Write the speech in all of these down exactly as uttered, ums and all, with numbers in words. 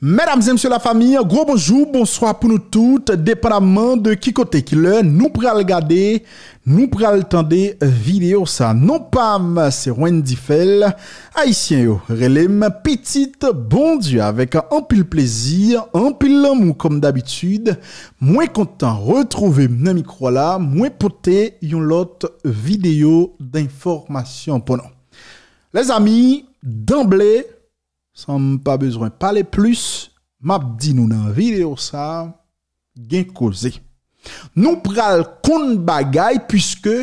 Medam e mesye lafanmi, gwo bonjou, bonswa pou nou tout, depandamman de ki kote, ki lè nou pral gade, nou pral tande videyo sa. Non pa m, se Wendy Phèl. Ayisyen yo rele m Pitit Bondye. Avèk anpil plezi, anpil lanmou kòm dabitid, mwen kontan retwouve m nan mikwo la, mwen pote yon lòt videyo denfòmasyon pou nou. Lèzanmi, danble, san m pa bezwen pale plis, m ap di nou nan videyo sa, gen koze. Nou pral konn bagay, piske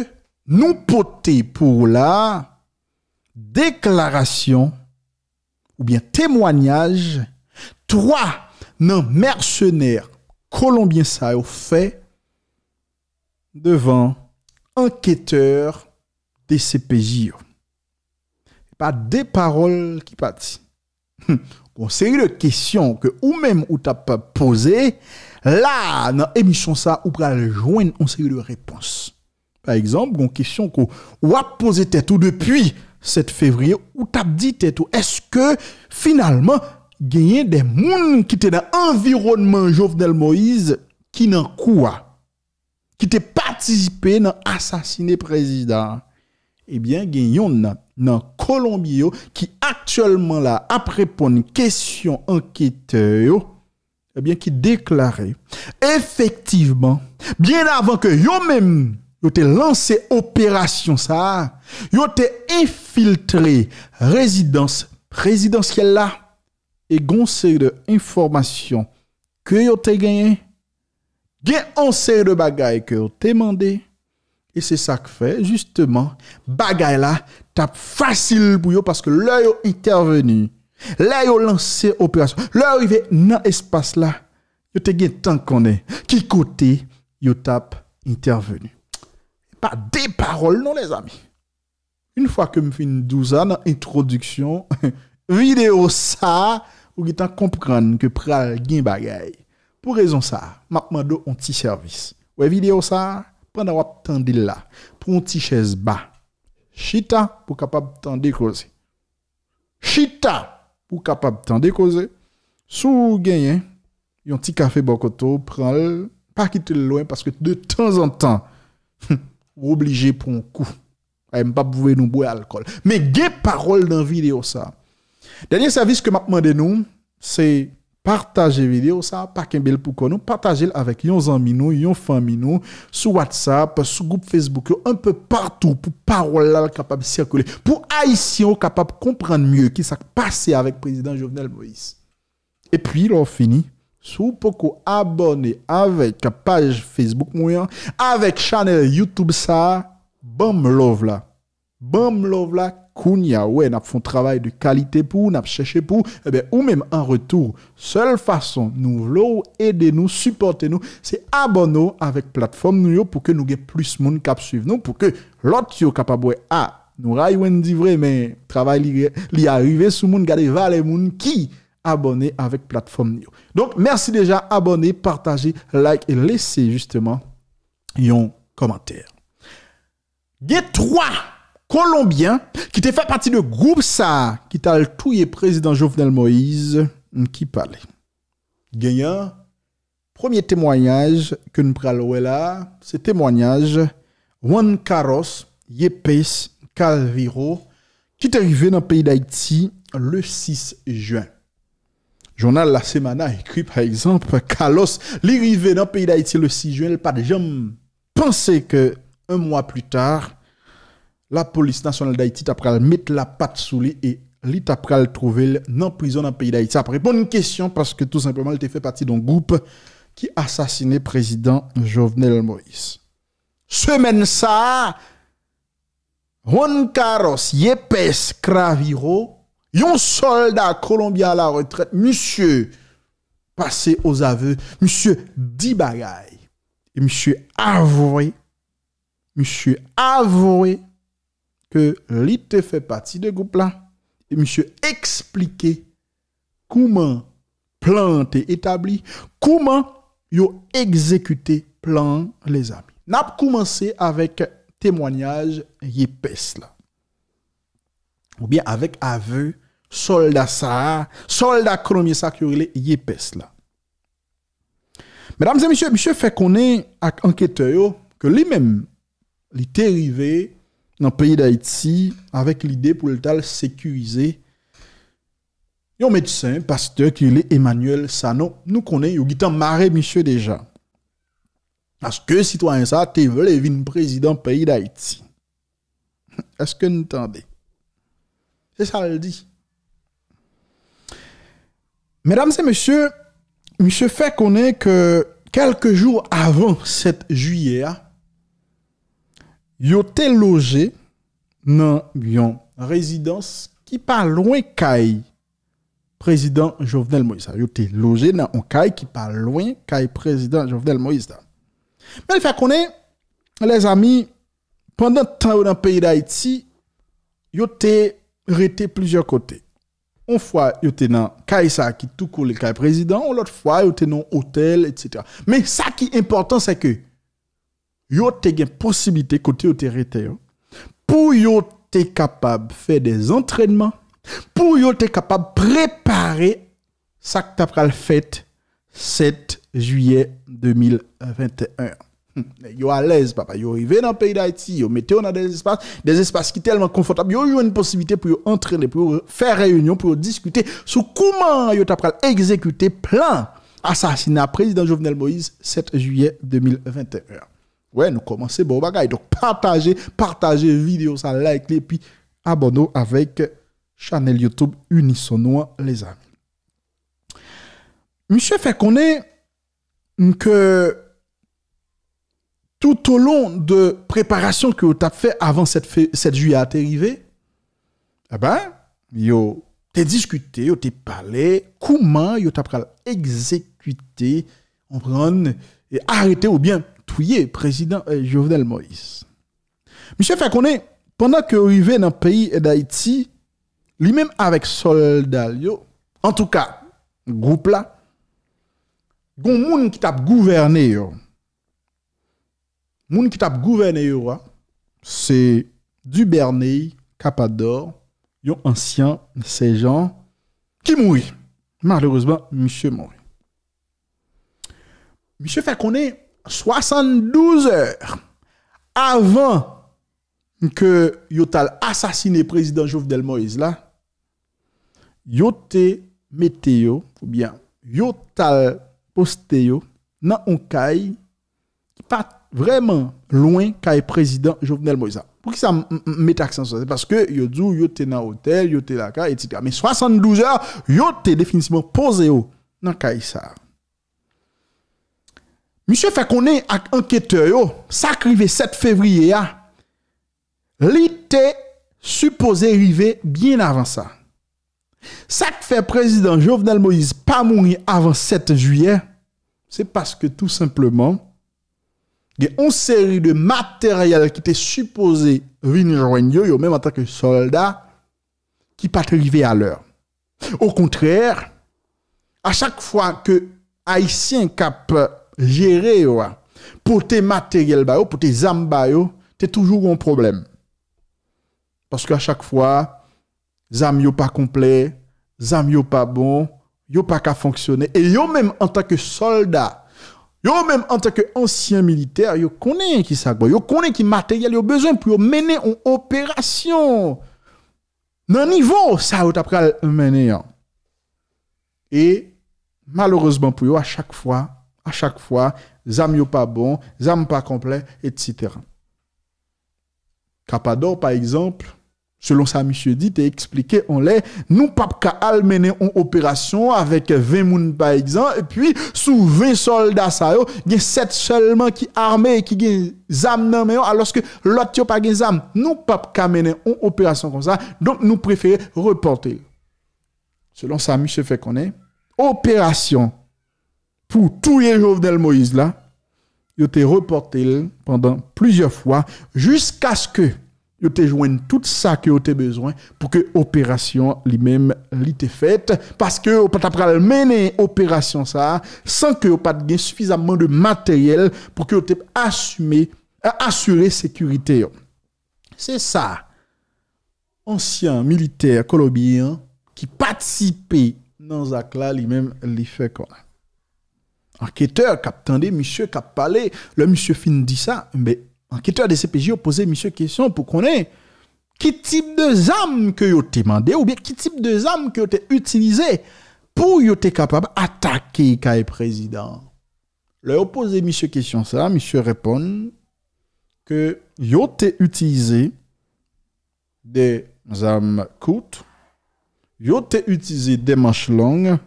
nou pote pou ou la deklarasyon oubyen temwanyaj twa nan mèsenè kolonbyen sa yo fè devan anketè D C P J yo. Se pa de pawòl ki pati. Gon seri de kesyon ke ou menm ou t ap poze, la, nan emisyon sa, ou pral jwenn yon seri de repons. Pa egzanp, gon kesyon ke w ap poze tèt ou depi sèt fevriye, ou t ap di tèt ou, èske finalman genyen de moun ki te nan anviwònman Jovenel Moïse ki nan kou a, ki te patisipe nan asasine prezidan an? Ebyen, gen yonn nan, nan Kolonbyen yo ki aktyèlman la ap reponn kesyon anketè yo, ebyen, ki deklare, efektivman, byen avan ke yo menm yo te lanse operasyon sa a, yo te enfiltre rezidans prezidansyèl la, e gon seri de enfòmasyon ke yo te genyen, gen yon seri de bagay ke yo te mande, e se sa k fè, jisteman, bagay la t ap fasil pou yo, paske lè yo entèveni, lè yo lanse operasyon, lè yo rive nan espas la, yo te gentan konnen ki kote yo t ap entèveni. Pa de pawòl non, lèzanmi. Yon fwa ke m fin di w sa nan entwodiksyon videyo sa, ou gentan konprann ke pral gen bagay. Pou rezon sa, m ap mande w yon ti sèvis. Wè videyo sa, pandan w ap tande l la, pran yon ti chèz ba. Chita pou w kapab tande koze. Chita pou w kapab tande koze. Si w genyen yon ti kafe bò kote w, pran l, pa kite l lwen, paske de tanzantan, ou oblije pran yon kou. Ay, m p ap voye nou bwè alkòl. Men gen pawòl nan videyo sa. Dènye sèvis ke m ap mande nou, se pataje videyo sa, pa kenbe l pou kò nou, pataje l avèk yon zanmi nou, yon fanmi nou, sou WhatsApp, sou gwoup Facebook yo, un peu partout, pou pawòl la kapab sikile, pou Ayisyen yo kapab konprann mye ki sa k pase avèk prezidan Jovenel Moïse. Epi, lè w fini, si w poko abòne avèk paj Facebook mwen an, avèk chanèl YouTube sa a, ban m love la. Ban m love la kounye a. Wè, n ap fè yon travay de kalite pou ou, n ap chèche pou ou. Ebyen, ou menm, an retou, sèl fason nou vle w ede nou, sipòte nou, se abòne w avèk platfòm nou yo pou ke nou gen plis moun k ap swiv nou, pou ke lòt yo kapab wè, a, nou rayi Wendy vre, men travay li, li a rive sou moun, gade valè moun ki abòne avèk platfòm nou yo. Donk, mèsi deja, abòne, pataje, like e lese jisteman yon kòmantè. Gen twa Kolonbyen ki te fè pati de gwoup sa a ki t al touye prezidan Jovenel Moïse, m, ki pale. Genyen premye temwayaj ke n pral wè la, se temwayaj Juan Carlos Yepes Calviro, ki te rive nan peyi Dayiti le sis jen. Jounal La Semana ekri, pa egzanp, Carlos, li rive nan peyi Dayiti le sis jen, li pa t janm panse ke, yon mwa pli ta, Lapolis Nasyonal Dayiti ta pral met lapat sou li e li ta pral twouve l nan prizon nan peyi Dayiti ap reponn kesyon, paske tou senpleman li te fè pati de yon gwoup ki asasine prezidan Jovenel Moïse. Semèn sa a, Juan Carlos Yepes Craviro, yon sòlda kolonbyen a la retrèt, misye pase ozave, misye di bagay, e misye avwe, misye avwe ke li te fè pati de gwoup la, e misye eksplike kouman plan an te etabli, kouman yo egzekite plan an, lèzanmi. N ap koumanse avèk temwayaj Yepes la, oubyen avèk ave sòlda sa a, sòlda kolonbyen sa ke yo rele Yepes la. Medam e mesye, misye fè konnen ak anketè yo ke li menm, li te rive nan peyi Dayiti avèk lide pou l t al sekirize yon medsen, pastè ki rele Emmanuel Sanon. Nou konnen yo gentan mare misye deja. Paske sitwayen sa a te vle vin prezidan peyi Dayiti. Èske n tande? Se sa l di. Medam e mesye, misye fè konnen ke kèlke jou avan sèt jiyè a, yo te loje nan yon rezidans ki pa lwen kay prezidan Jovenel Moïse la. Yo te loje nan yon kay ki pa lwen kay prezidan Jovenel Moïse la. Men l fè konnen, lèzami, pandan tan yo nan peyi Dayiti, yo te rete plizyè kote. Yon fwa, yo te nan kay sa a ki tou kole kay prezidan, yon lòt fwa, yo te nan yon otèl, etsetera. Men sa ki enpòtan, se ke yo te gen posiblite kote yo te rete yo, pou yo te kapab fè de zantrènman, pou yo te kapab prepare sa k ta pral fèt sèt jiyè de mil venteyen. Nèg yo alèz, papa. Yo rive nan peyi Dayiti, yo mete yo nan de espas, de espas ki tèlman konfòtab, yo jwenn posiblite pou yo antrene, pou yo fè reyinyon, pou yo diskite sou kouman yo ta pral egzekite plan asasina prezidan Jovenel Moïse sèt jiyè de mil venteyen. Wè, nou kòmanse bon bagay. Donk, pataje, pataje videyo sa, like li, epi abòne w avèk chanèl YouTube Unison nou an, lèzami. Misye fè konnen ke tout au long de preparasyon ke yo t ap fè avan sèt fe-, sèt jiyè a te rive, eben, yo te diskite, yo te pale kouman yo ta pral egzekite, konprann, e arete oubyen touye prezidan, eh, Jovenel Moïse. Misye fè konnen, pandan ke yo rive nan peyi Dayiti, li menm avèk sòlda l yo, antouka, gwoup la, gon moun ki t ap gouvène yo. Moun ki t ap gouvène yo a, se Duvernay Capador, yon ansyen sèjan ki mouri. Malerezman, misye mouri. Misye fè konnen swasanndouz è avan ke yo t al asasine prezidan Jovenel Moïse la, yo te mete yo, oubyen yo t al poste yo nan yon kay ki pa t vrèman lwen kay prezidan Jovenel Moïse la. Poukisa m, m, m mete aksan sou sa? Se paske yo di w yo te nan otèl, yo te lakay, etsetera. Men swasanndouz è, yo te definitivman poze yo nan kay sa a. Misye fè konnen ak anketè yo, sa k rive sèt fevriye a, li te sipoze rive byen avan sa. Sa k fè prezidan Jovenel Moïse pa mouri avan sèt jiyè, se paske tou senpleman, gen yon seri de materyèl ki te sipoze vin jwenn yo, yo menm antanke sòlda, ki pa t rive alè. Okontrè, a chak fwa ke Ayisyen k ap jere yo a pote materyèl ba yo, pote zam ba yo, te toujou gen yon pwoblèm. Paske a chak fwa, zam yo pa konplè, zam yo pa bon, yo pa ka fonksyone. E yo menm, antanke sòlda, yo menm, antanke ansyen militè, yo konnen ki sa k bon. Yo konnen ki materyèl yo bezwen pou yo mennen yon operasyon nan nivo sa yo ta pral mennen an. E malerezman pou yo, a chak fwa, a chak fwa, zam yo pa bon, zam pa konplè, etsetera. Kapadò, pa egzanp, selon sa misye di, te eksplike yon lè, nou p ap ka al mennen yon operasyon avèk ven moun, pa egzanp, epi sou ven sòlda sa yo, gen sèt sèlman ki ame e ki gen zam nan men yo, alòske lòt yo pa gen zam. Nou p ap ka mennen yon operasyon konsa, donk nou prefere repòte l. Selon sa misye fè konnen, operasyon pou touye Jovenel Moïse la, yo te repòte l pandan plizyè fwa, jiskaske yo te jwenn tout sa ke yo te bezwen pou ke operasyon li menm li te fèt, paske yo pa t ap pral mennen operasyon sa a san ke yo pa t gen sifizamman de materyèl pou ke yo te asime, a-, asire sekirite yo. Se sa ansyen militè kolonbyen an ki patisipe nan zak la, li menm, li fè konnen. Anketè k ap tande misye k ap pale, lè misye fin di sa, ben, anketè D C P J yo poze misye kesyon pou konnen ki tip de zam ke yo te mande oubyen ki tip de zam ke yo te itilize pou yo te kapab atake kay prezidan. Lè yo poze misye kesyon sa, misye reponn ke yo te itilize de zam kout, yo te itilize de manch long,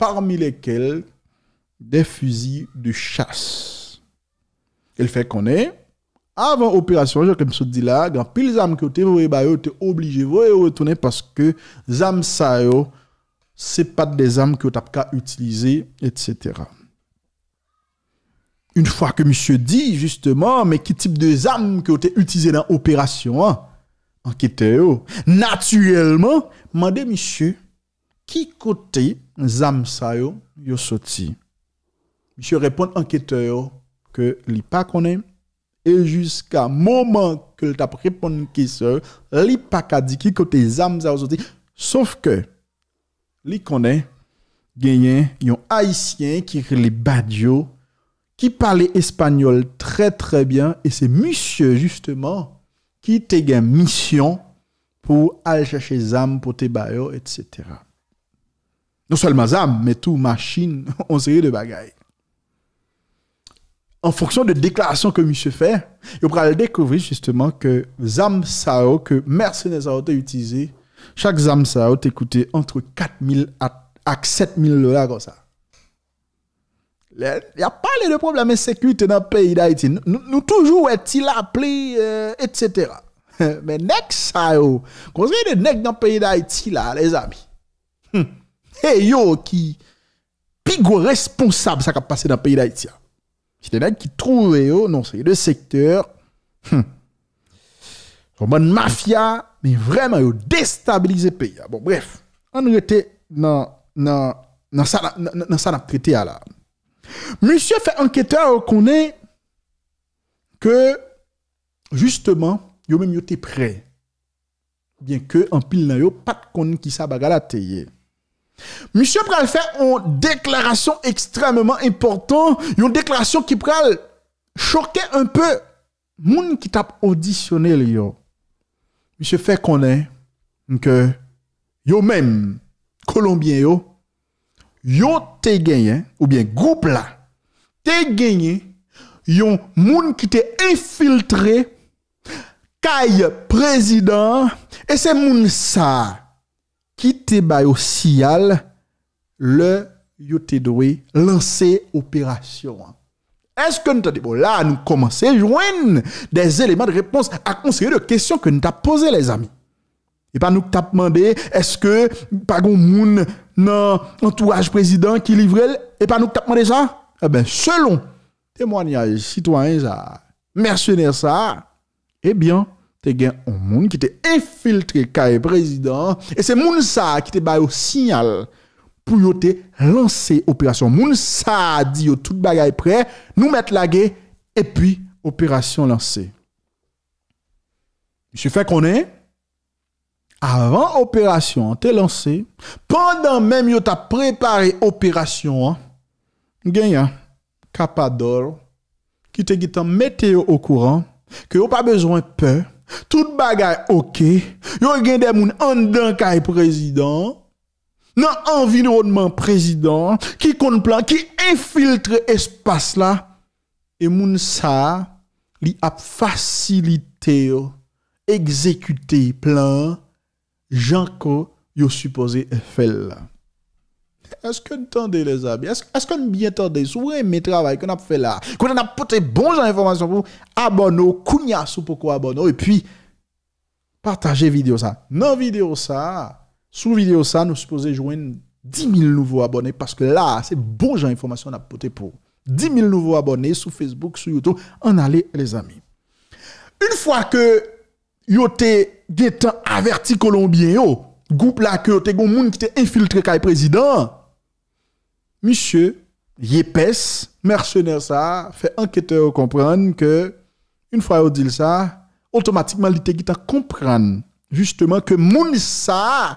parmi lesquelles des fusils de chasse. E l fè konnen, avan operasyon, jan ke m sot di la, gen anpil zam ke yo te voye ba yo, yo te oblije voye yo retounen paske zam sa yo, se pa t de zam ke yo t ap ka itilize, etsetera. Yon fwa ke misye di, jisteman, men ki tip de zam ke yo te itilize nan operasyon an, anketè yo, natirèlman, mande misye ki kote zam sa yo, yo soti. Misye reponn anketè yo ke li pa konnen, e jiska moman ke l t ap reponn kesyon yo, li pa ka di ki kote zam sa yo soti, sof ke li konnen genyen yon Ayisyen ki rele Badio, ki pale espanyòl trè, trè byen, e se misye, jisteman, ki te gen misyon pou al chèche zam, pote ba yo, etsetera. Non sèlman zam, men tou machin, yon seri de bagay. An fonksyon de deklarasyon ke misye fè, yo pral dekouvri jisteman ke zam sa yo, ke mèsenè sa yo te itilize, chak zam sa yo te koute antre kat mil ak, ak sèt mil dola konsa. Lè y ap pale de pwoblèm ensekirite nan peyi Dayiti, nou, nou, nou toujou wè ti lapli, eh, etsetera. Men nèg sa yo, konsa de nèg nan peyi Dayiti la, lèzami. Hmm. Se yo ki pi gwo responsab sa k ap pase nan peyi Dayiti a. Se de nèg ki twouve yo nan seri de sektè, hmm, yon bann mafya, men vrèman yo destabilize peyi a. Bon, brèf, ann rete nan, nan, nan sa, nan, nan, nan sa n ap trete a la. Misye fè anketè yo konnen ke, jisteman, yo menm yo te prè. Byenke anpil nan yo pa t konn kisa bagay la te ye. Misye pral fè yon deklarasyon ekstrèmeman enpòtan, yon deklarasyon ki pral choke enpe moun ki t ap odisyone l yo. Misye fè konnen ke yo menm, Kolonbyen yo, yo te genyen, oubyen gwoup la te genyen yon moun ki te enfiltre kay prezidan an, e se moun sa a ki te ba yo siyal lè yo te dwe lanse operasyon an. Èske n tande? Bon, la a nou kòmanse jwenn des éléments de réponse ak yon seri de kesyon ke n t ap poze, lèzami. E pa nou k t ap mande, èske pa gen moun nan antouraj prezidan ki livre l? E pa nou k t ap mande sa? Eben, selon temwanyaj sitwayen sa a, mèsenè sa a, ebyen, te gen yon moun ki te enfiltre kay prezidan an, e se moun sa a ki te ba yo siyal pou yo te lanse operasyon. Moun sa a di yo tout bagay prè, nou mèt lage, epi operasyon lanse. Misye fè konnen, avan operasyon an te lanse, pandan menm yo t ap prepare operasyon an, genyen kapadòl ki te gentan mete yo okouran ke yo pa bezwen pè, tout bagay oke, yo gen de moun anndan kay prezidan an, nan anviwònman prezidan an, ki konn plan, ki enfiltre espas la, e moun sa a, li ap fasilite yo egzekite plan an jan ke yo sipoze fè l la. Èske n tande, lèzami? Èske, èske n byen tande? Si w renmen travay ke n ap fè la, kote n ap pote bon jan enfòmasyon pou w, abòne w kounye a si w poko abòne w, epi pataje videyo sa. Nan videyo sa, sou videyo sa, nou sipoze jwenn dis mil nouvo abòne, paske la a, se bon jan enfòmasyon n ap pote pou w. Dis mil nouvo abòne sou Facebook, sou YouTube, ann ale, lèzami. Yon fwa ke yo te gentan avèti Kolonbyen yo, gwoup la ke yo te gen moun ki te enfiltre kay prezidan an, misye Yepès, mèsenè sa a, fè anketè yo konprann ke, yon fwa yo di l sa, otomatikman li te gentan konprann, jisteman, ke moun sa a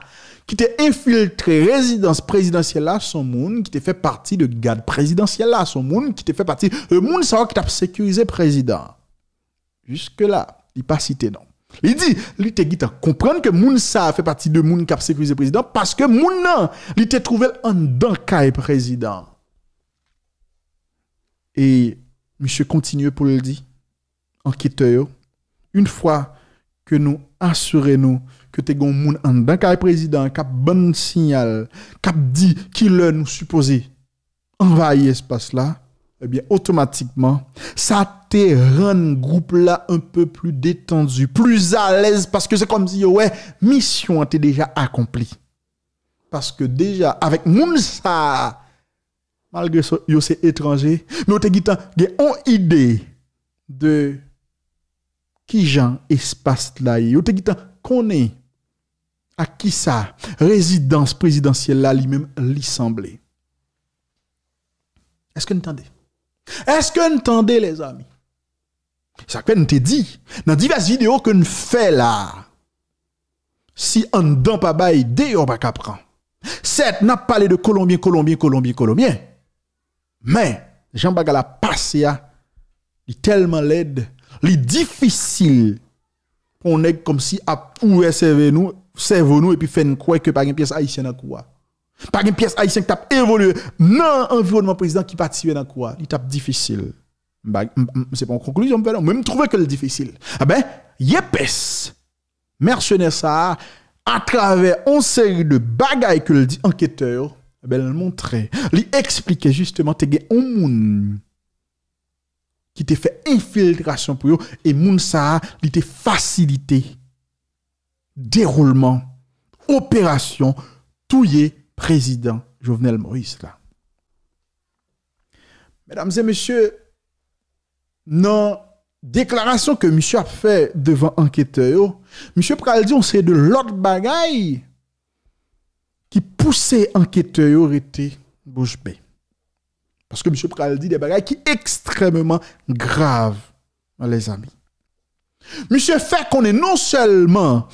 ki te enfiltre rezidans prezidansyèl la, se yon moun ki te fè pati de gad prezidansyèl la, se yon moun ki te fè pati de moun sa yo ki t ap sekirize prezidan an. Jiske la, li pa site non. Li di, li te gentan konprann ke moun sa a fè pati de moun k ap sekirize prezidan, paske moun nan, li te twouve l anndan kay prezidan an. E misye kontinye pou l di, anketè yo, yon fwa ke nou asire nou ke te gen yon moun anndan kay prezidan an k ap ban n siyal, k ap di kilè nou sipoze anvayi espas la, ebyen, otomatikman, sa te rann gwoup la un peu plus détendu, pli alèz, paske se kòmsi yo wè misyon an te deja akonpli. Paske deja, avèk moun sa a, malgre so- yo se etranje, men yo te gentan gen yon ide de kijan espas la ye. Yo te gentan konnen ak kisa rezidans prezidansyèl la li menm li sanble. Èske n tande? Èske n tande, lèzanmi? Sa k fè n te di, nan divès videyo ke n fè la, si anndan pa bay, deyò pa ka pran. Sèt, n ap pale de Kolonbyen, Kolonbyen, Kolonbyen, Kolonbyen. Men, jan bagay la pase a, li tèlman lèd, li difisil pou yon nèg kòmsi ap ouvè sèvo nou, sèvo nou epi fè n kwè ke pa gen pyès ayisyen nan kou a. Pa gen pyès ayisyen ki t ap evolye nan anviwònman prezidan ki pa tire nan kou a. Li t ap difisil. M pa- m- m- Se pa yon konklizyon m fè non, men m twouve ke l difisil. Enben, yepès mèsenè sa a, atravè yon seri de bagay ke l di anketè yo, enben, l montre, li eksplike jisteman te gen yon moun ki te fè enfiltrasyon pou yo, e moun sa a, li te fasilite dewoulman operasyon touye prezidan Jovenel Moïse la. Medam e mesye, nan deklarasyon ke misye ap fè devan anketè yo, misye pral di yon seri de lòt bagay ki pouse anketè yo rete bouch be. Paske misye pral di de bagay ki ekstrèmeman grav, lèzanmi. Misye fè konnen non sèlman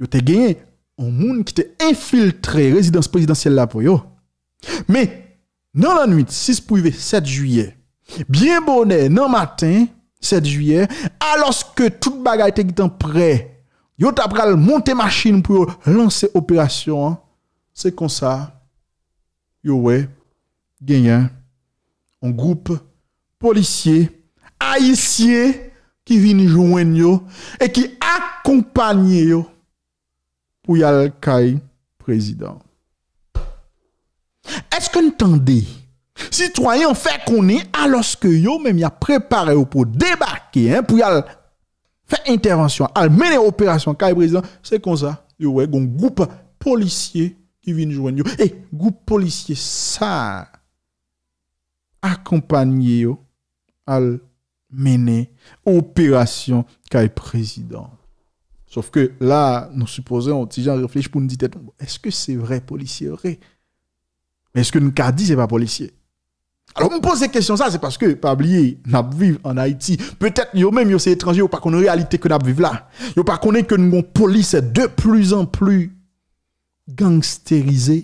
yo te genyen yon moun ki te enfiltre rezidans prezidansyèl la pou yo, men nan lannwit sis pou rive sèt jiyè, byen bonè nan maten sèt jiyè, alòske tout bagay te gentan prè, yo ta pral monte machin pou yo lanse operasyon an, se konsa yo wè genyen yon gwoup polisye ayisyen ki vin jwenn yo e ki akonpanye yo pou y al kay prezidan. Èske n tande sitwayen an fè konnen, alòske yo menm y ap prepare yo pou debake, en, pou y al fè entèvansyon, al mennen operasyon kay prezidan, se konsa yo wè gon gwoup polisye ki vin jwenn yo. E gwoup polisye sa a akonpanye yo al mennen operasyon kay prezidan. Sof ke la, nou sipoze yon ti jan reflechi pou n di tèt nou, èske se vrè polisye vre? Men èske n ka di se pa polisye? Alò, m poze kesyon sa, se paske, pa bliye, n ap viv ann Ayiti. Petèt yo menm, yo se etranje, yo pa konn reyalite ke n ap viv la. Yo pa konnen ke n gon polis de plus en plus gangsterize.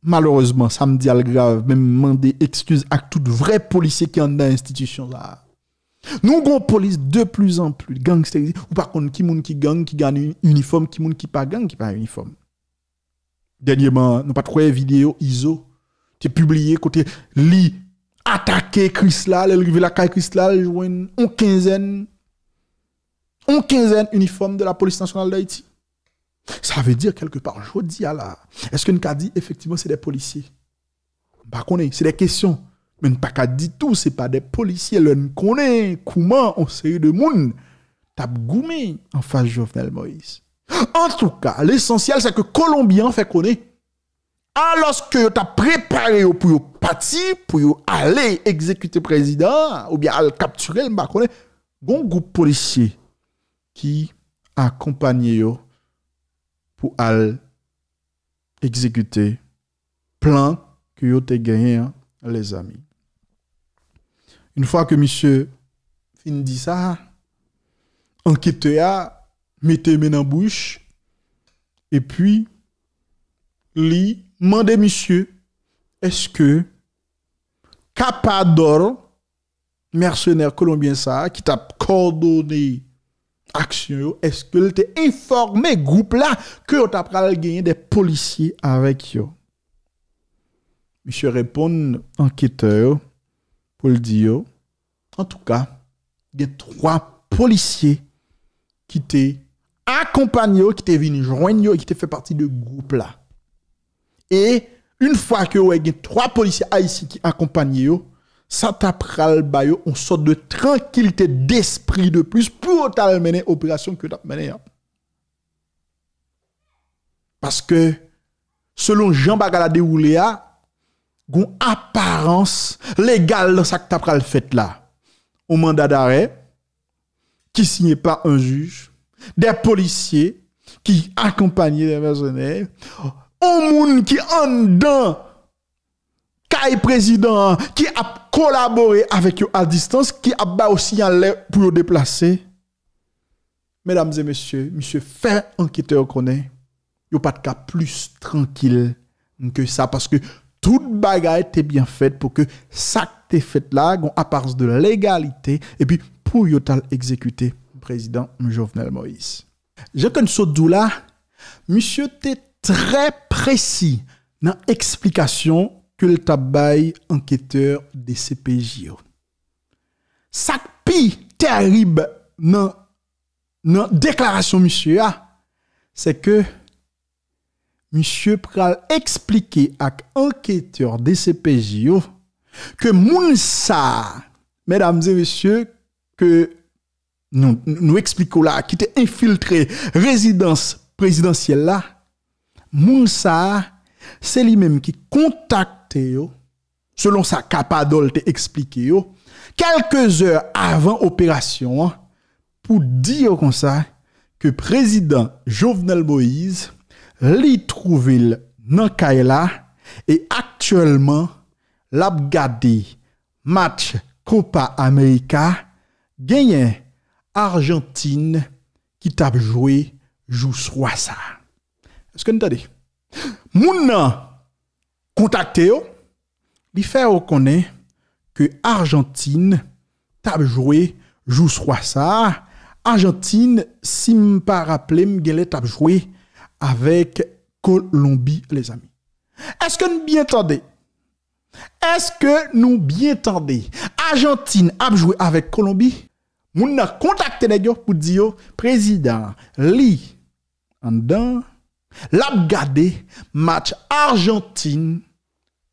Malerezman, sa m di a l grav, men m mande ekskiz ak tout vrè polisye ki anndan enstitisyon sa a. Nou gon polis de plus en plus gangsterize. Ou pa konn ki moun ki gang, ki gang inifòm, ki moun ki pa gang, ki pa inifòm. Dènyèman, nou pa t kwè videyo Izo te pibliye kote li atake Krisla, lè l rive lakay Krisla, l jwenn yon kenzèn, yon kenzèn inifòm de la Police Nationale d'Haïti. Sa vle di, kèlke pa, jodi a la, èske n ka di efektivman se de polisye? M pa konnen, se de kesyon. Men n pa ka di tou se pa de polisye lè n konnen kouman yon seri de moun t ap goumen anfas Jovenel Moïse. Antouka, lesansyèl se ke Kolonbyen an fè konnen, alòske yo t ap prepare yo pou yo pati, pou yo ale egzekite prezidan an, oubyen al kaptire l, m pa konnen, gon gwoup polisye ki akonpanye yo pou al egzekite plan ke yo te genyen an, lèzanmi. Yon fwa ke misye fin di sa, anketè a mete men nan bouch, epi li mande misye, èske Capadol, mèsenè kolonbyen sa a, ki t ap kòdone aksyon yo, èske l te enfòme gwoup la ke yo ta pral genyen de polisye avèk yo? Misye reponn anketè yo pou l di yo, antouka, gen twa polisye ki te akonpanye yo, ki te vin jwenn yo, e ki te fè pati de gwoup la. E, yon fwa ke yo wè gen twa polisye ayisyen ki akonpanye yo, sa ta pral ba yo yon sòt de trankilite despri de plis pou yo t al mennen operasyon ke yo t ap mennen an. Paske, selon jan bagay la dewoule a, gon aparans legal nan sa k ta pral fèt la. Yon manda darè ki siyen pa yon jij, de polisye ki akonpanye de mèsenè, yon moun ki anndan kay prezidan an, ki ap kolabore avèk yo a distans, ki ap ba yo siyal lè pou yo deplase. Medam e mesye, misye fè anketè yo konnen yo pa t ka plis trankil ke sa, paske tout bagay te byen fèt pou ke sa k te fèt la, gon aparans de legalite, epi pou yo t al egzekite prezidan Jovenel Moïse. Jan ke n sot di w la, misye te trè presi nan eksplikasyon ke l t ap bay anketè D C P J yo. Sa k pi terib nan, nan deklarasyon misye a, se ke misye pral eksplike ak anketè D C P J yo ke moun sa a, medam e mesye, ke nou, nou eksplike w la, ki te enfiltre rezidans prezidansyèl la, moun sa a, se li menm ki kontakte yo, selon sa Capadol te eksplike yo, kèlke zè avan operasyon an, pou di yo konsa ke prezidan Jovenel Moïse, li twouve l nan kay la, e aktyèlman, l ap gade match Copa America, genyen Ajantin ki t ap jwe jou swa sa a. Èske n tande? Moun nan kontakte yo, li fè yo konnen ke Ajantin t ap jwe jou swa sa a. Ajantin, si m pa raple m, genlè t ap jwe avèk Kolonbi, lezanmi. Èske n byen tande? Èske nou byen tande? Ajantin ap jwe avèk Kolonbi. Moun nan kontakte nèg yo pou di yo, prezidan an, li, anndan, l ap gade match Ajantin,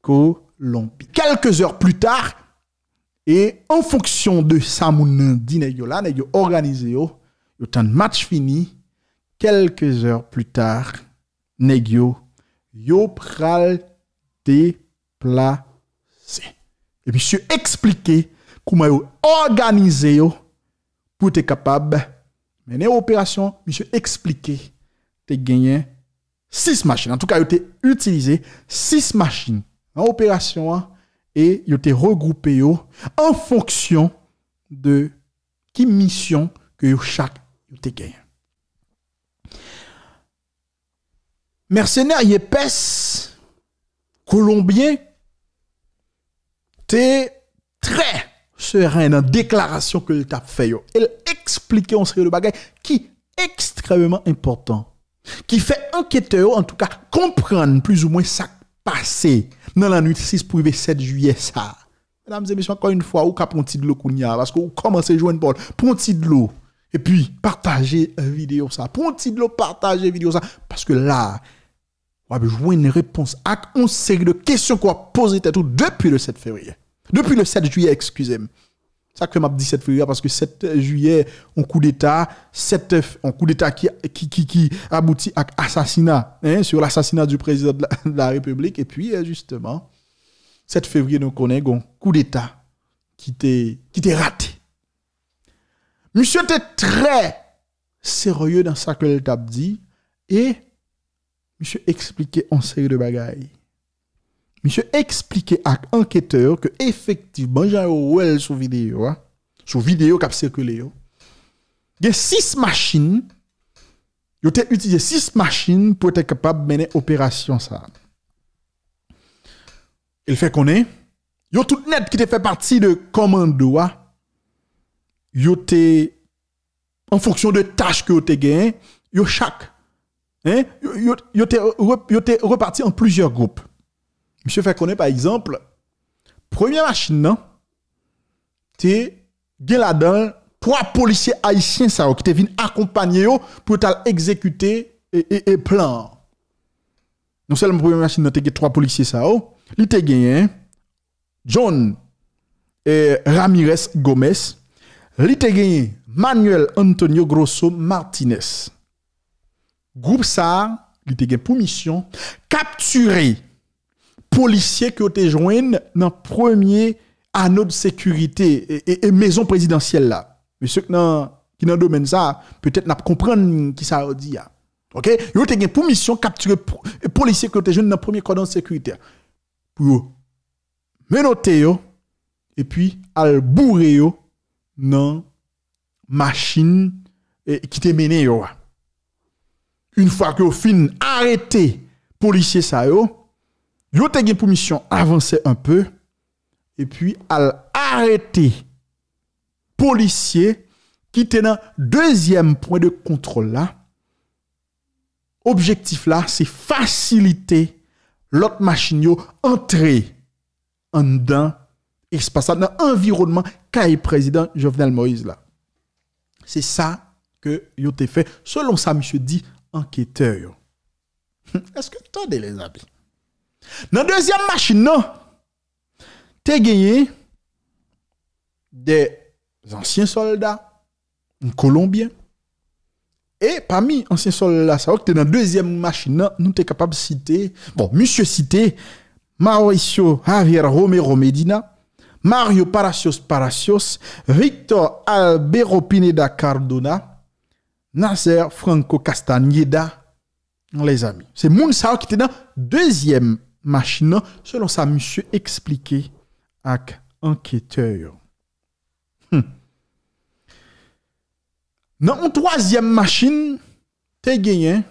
Kolonbi. Kèlke zè pli ta, e an fonksyon de sa moun nan di nèg yo la, nèg yo òganize yo, yo tann match fini, kèlke zè pli ta, nèg yo, yo pral deplase. E misye eksplike kouman yo òganize yo pou te kapab mennen operasyon. Misye eksplike te genyen sis machin. Antouka, yo te itilize sis machin nan operasyon an e yo te regwoupe yo an fonksyon de ki misyon ke yo chak yo te genyen. Mèsenè Yepès kolonbyen te trè seren nan deklarasyon ke l t ap fè yo. E l eksplike yon seri de bagay ki ekstrèmeman enpòtan, ki fè anketè yo, antouka, konprann plizoumwen sa k pase nan lannwit sis pou rive sèt jiyè sa a. Medam e mesye, ankò yon fwa, ou ka pran ti dlo kounye a, paske ou kòmanse jwenn pòl. Pran ti dlo. Epi, pataje videyo sa. Pran ti dlo, pataje videyo sa. Paske la, w ap jwenn repons ak yon seri de kesyon ke w ap poze tèt ou depi le sèt fevriye. Depi le sèt jiyè, eskize m. Sa k fè m ap di sèt fevriye a, paske sèt jiyè, yon koudeta, sèt, yon koudeta ki, ki, ki, ki abouti ak asasina, hein, sur l'assassinat du président de la, de la République, epi, euh, justement, sèt fevriye, nou konnen gon koudeta ki te, ki te rate. Misye te trè serye nan sa ke l t ap di, e misye eksplike yon seri de bagay. Misye eksplike ak anketè yo ke efektivman, jan yo wè l sou videyo a, sou videyo k ap sikile yo, gen sis machin Yo te itilize sis machin pou yo te kapab mennen operasyon sa a. E l fè konnen, yo tout nèt ki te fè pati de kòmando a, yo te, an fonksyon de tach ke yo te genyen, yo chak, hein, yo, yo, yo te re-, yo te repati an plizyè gwoup. Misye fè konnen, pa egzanp, premye machin nan, te gen ladan l twa polisye ayisyen sa yo ki te vin akonpanye yo pou yo t al egzekite e, e, e plan an. Non sèlman premye machin nan te gen twa polisye sa yo, li te genyen John eh, Ramirez Gomez, li te genyen Manuel Antonio Grosso Martinez. Gwoup sa a, li te gen pou misyon kaptire polisye ke yo te jwenn nan premye ano de sekirite e, e, e mezon prezidansyèl la. Mesye ki nan, ki nan domèn sa a, petèt n ap konprann kisa yo di a. Oke? Yo te gen pou misyon kaptire po-, polisye ke yo te jwenn nan premye kòdon sekirite a. Pou yo menote yo, epi al boure yo nan machin, eh, ki te mennen yo a. Yon fwa ke yo fin arete polisye sa yo, yo te gen pou misyon avanse enpe, epi al arete polisye ki te nan dezyèm pwen de kontwòl la. Objektif la, se fasilite lòt machin yo antre anndan espas la, nan anviwònman kay prezidan Jovenel Moïse la. Se sa ke yo te fè, selon sa misye di anketè yo. Èske w tande, lezanmi? Nan dezyèm machin nan, te genyen de zansyen sòlda kolonbyen. E pami ansyen sòlda sa yo ki te nan dezyèm machin nan, nou te kapab site, bon, misye site Mauricio Javier Romero Medina, Mario Palacios Palacios, Victor Albero Pineda Cardona, Nacer Franco Castañeda, lezanmi. Se moun sa yo ki te nan dezyèm machin nan, selon sa misye eksplike ak anketè yo. Hmm. Nan yon twazyèm machin, te genyen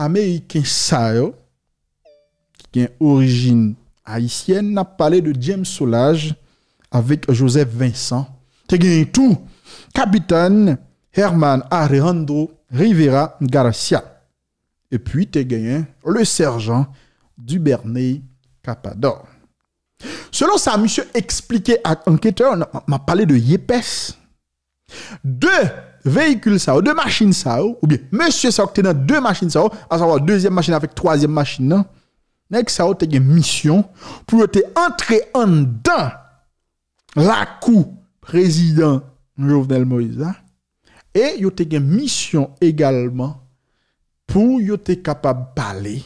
Ameriken sa yo, ki gen orijin ayisyèn, n ap pale de James Solages avèk Joseph Vincent. Te genyen tou Kapitèn Herman Alejandro Rivera Garcia. Epi te genyen le serjan Duvernay Capador. Selon sa misye eksplike ak anketè yo, n ap, m ap pale de Yepes. De veyikil sa yo, de machin sa yo, oubyen mesye sa yo ki te nan de machin sa yo, asavwa dezyèm machin avèk twazyèm machin nan, nèg sa yo te gen misyon pou yo te antre anndan lakou prezidan Jovenel Moïse la, e yo te gen misyon egalman pou yo te kapab pale,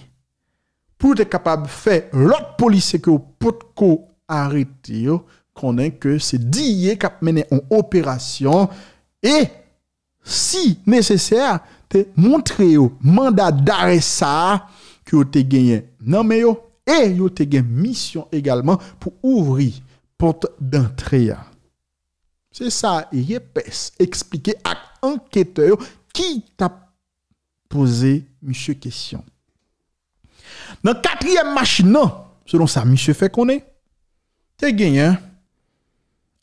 pou yo te kapab fè lòt polisye ke yo potko arete yo konnen ke se D E A k ap mennen yon operasyon e, si nesesè, te montre yo manda dare sa a ke yo te genyen nan men yo, e yo te gen misyon egalman pou ouvri pòt dantre a. Se sa Yepes eksplike ak anketè yo ki t ap poze misye kesyon. Nan katriyèm machin nan, selon sa misye fè konnen, te genyen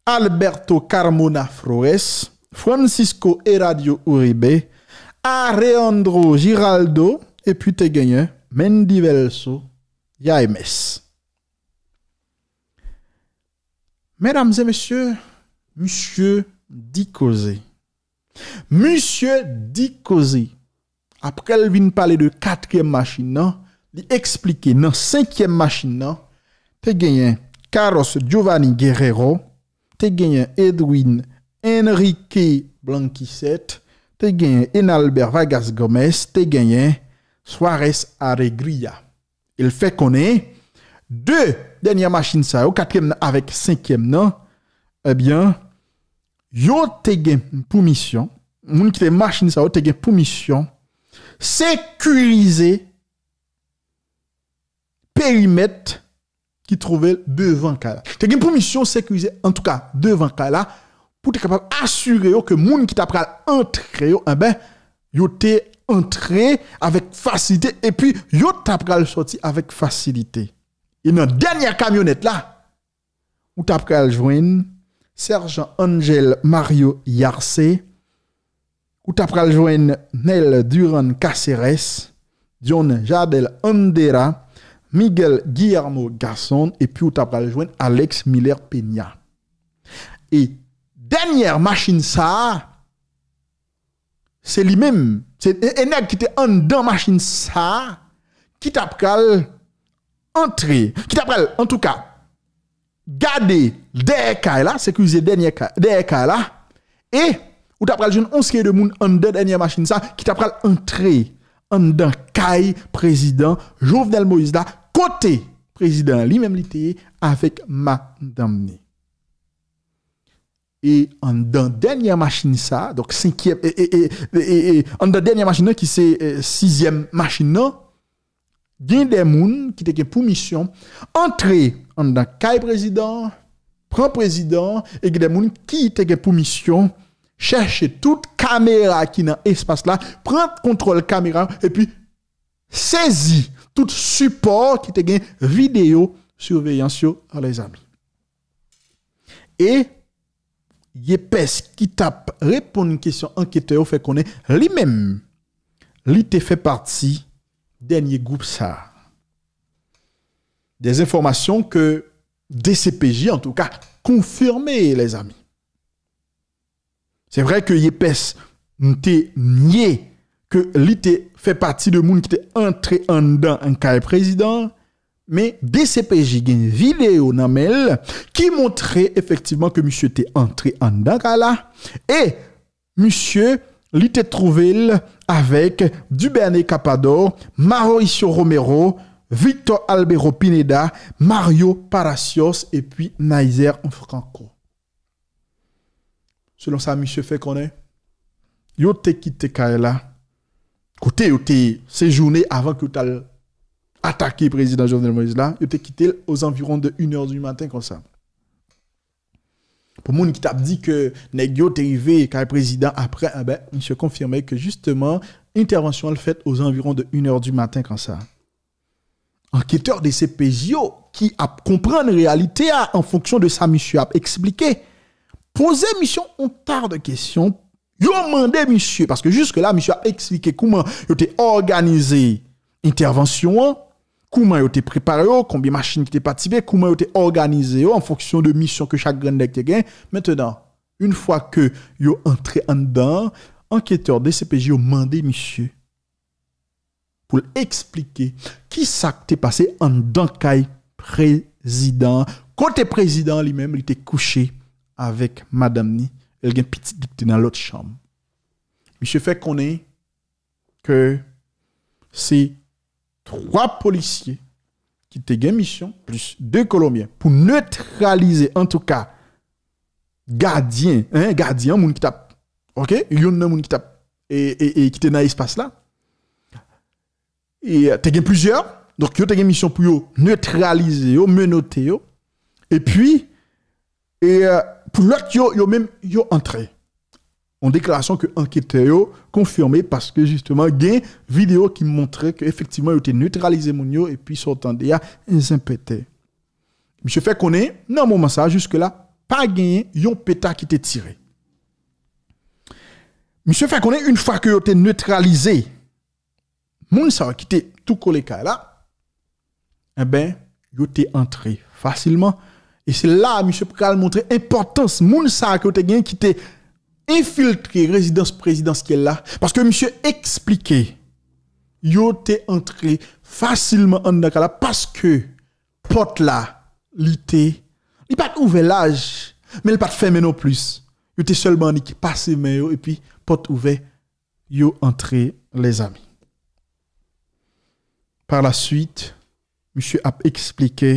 Alberto Carmona Flores, Francisco Eradio Uribe, Alejandro Giraldo, epi te genyen Mendivelso Yaimes. Medam e mesye, misye di koze. Misye di koze. Apre l vin pale de katriyèm machin nan, li eksplike nan senkyèm machin nan, te genyen Carlos Giovanni Guerrero, te genyen Edwin Enrique Blanquisset, te genyen Enalbert Vargas Gomez, te genyen Suarez Alegria. E l fè konnen de dènyè machin sa yo, katriyèm nan avèk senkyèm nan, ebyen, yo te gen pou misyon, moun ki te machin sa yo te gen pou misyon sekirize perimèt ki twouve l devan kay la. Te gen pou misyon sekirize, antouka, devan kay la, pou te kapab asire yo ke moun ki ta pral antre yo, enben, yo te antre avèk fasilite, epi yo ta pral sòti avèk fasilite. E nan dènyè kamyonèt la, ou ta pral jwenn Sèjan Angel Mario Yarce, ou ta pral jwenn Nel Duran Caceres, John Jadel Andera, Miguel Guillermo Gasson, epi ou ta pral jwenn Alex Miller Peña. E dènyè machin sa a, se li menm, se e, e nèg ki te anndan machin sa a, ki ta pral antre, ki ta pral, antouka, gade dèyè kay la, sekirize dènyè kay, dèyè kay la, e ou ta pral jwenn yon seri de moun anndan dènyè machin sa ki ta pral antre anndan kay prezidan Jovenel Moïse la, kote prezidan an li menm li te ye avèk madanm ni. E anndan dènyè machin sa, donk senkyèm, e, e, e, e, e, e, anndan dènyè machin nan ki se e, sizyèm machin nan, gen de moun ki te gen pou misyon antre anndan kay prezidan an, pran prezidan an, e gen de moun ki te gen pou misyon chèche tout kamera ki nan espas la, pran kontwòl kamera, epi sezi tout sipò ki te gen videyo siveyans yo, lèzami. E Yepès ki t ap reponn kesyon anketè yo fè konnen li menm, li te fè pati dènye gwoup sa a. Des enfòmasyon ke D C P J, antouka, konfime, lèzami. Se vre ke Yepès te nye ke li te fè pati de moun ki te antre anndan kay prezidan an, men D C P J gen videyo nan men l ki montre efektivman ke misye te antre anndan kay la e misye, li te twouve l avèk Duberne Capador, Mauricio Romero, Victor Albero Pineda, Mario Palacios epi Nizer Franco. Selon sa misye fè konnen, yo te kite kay la, kote yo te sejounen avan ke yo t al atake prezidan Jovenel Moïse la, yo te kite l aux environs de une heure du matin konsa. Pou moun ki t ap di ke nèg yo te rive kay prezidan apre, enben, misye konfime ke jisteman, entèvansyon an fèt aux environs de une heure du matin konsa. Anketè D C P J yo ki ap konprann reyalite a an fonksyon de sa misye ap eksplike, poze misye yon ta de kesyon, yo mande misye, paske jiske la, misye ap eksplike kouman yo te òganize entèvansyon an, kouman yo te prepare yo, konbyen machin ki te patisipe, kouman yo te òganize yo an fonksyon de misyon ke chak grenn nèg te gen. Mentenan, yon fwa ke yo antre anndan, anketè D C P J yo mande misye pou l eksplike kisa k te pase anndan kay prezidan an, kote prezidan an li menm li te kouche avèk madanm ni, e l gen pitit li ki te nan lòt chanm. Misye fè konnen ke se twa polisye ki te gen misyon, plis de Kolonbyen, pou netralize, antouka, gadyen, en, gadyen an, moun ki t ap, oke, youn nan moun ki t ap, e, e, e ki te nan espas la. E, te gen plizyè, donk yo te gen misyon pou yo netralize yo, menote yo, epi, e, pou lòt yo, yo menm, yo antre. Yon deklarasyon ke anketè yo konfime paske jisteman gen videyo ki montre ke efektivman yo te netralize moun yo epi sa w tande a, zen pete. Misye fè konnen, nan moman sa a, jiske la, pa genyen yon peta ki te tire. Misye fè konnen, yon fwa ke yo te netralize moun sa yo ki te tou kole kay la, enben, yo te antre fasilman. E se la a misye pral montre enpòtans moun sa a ke yo te gen ki te enfiltre rezidans prezidansyèl la. Paske misye eksplike, yo te antre fasilman anndan kay la paske pòt la, li te, li pa t ouvè laj, men li pa t fèmen non plis. Yo te sèlman annik pase men yo, epi pòt ouvè, yo antre, lèzami. Par la suite, misye ap eksplike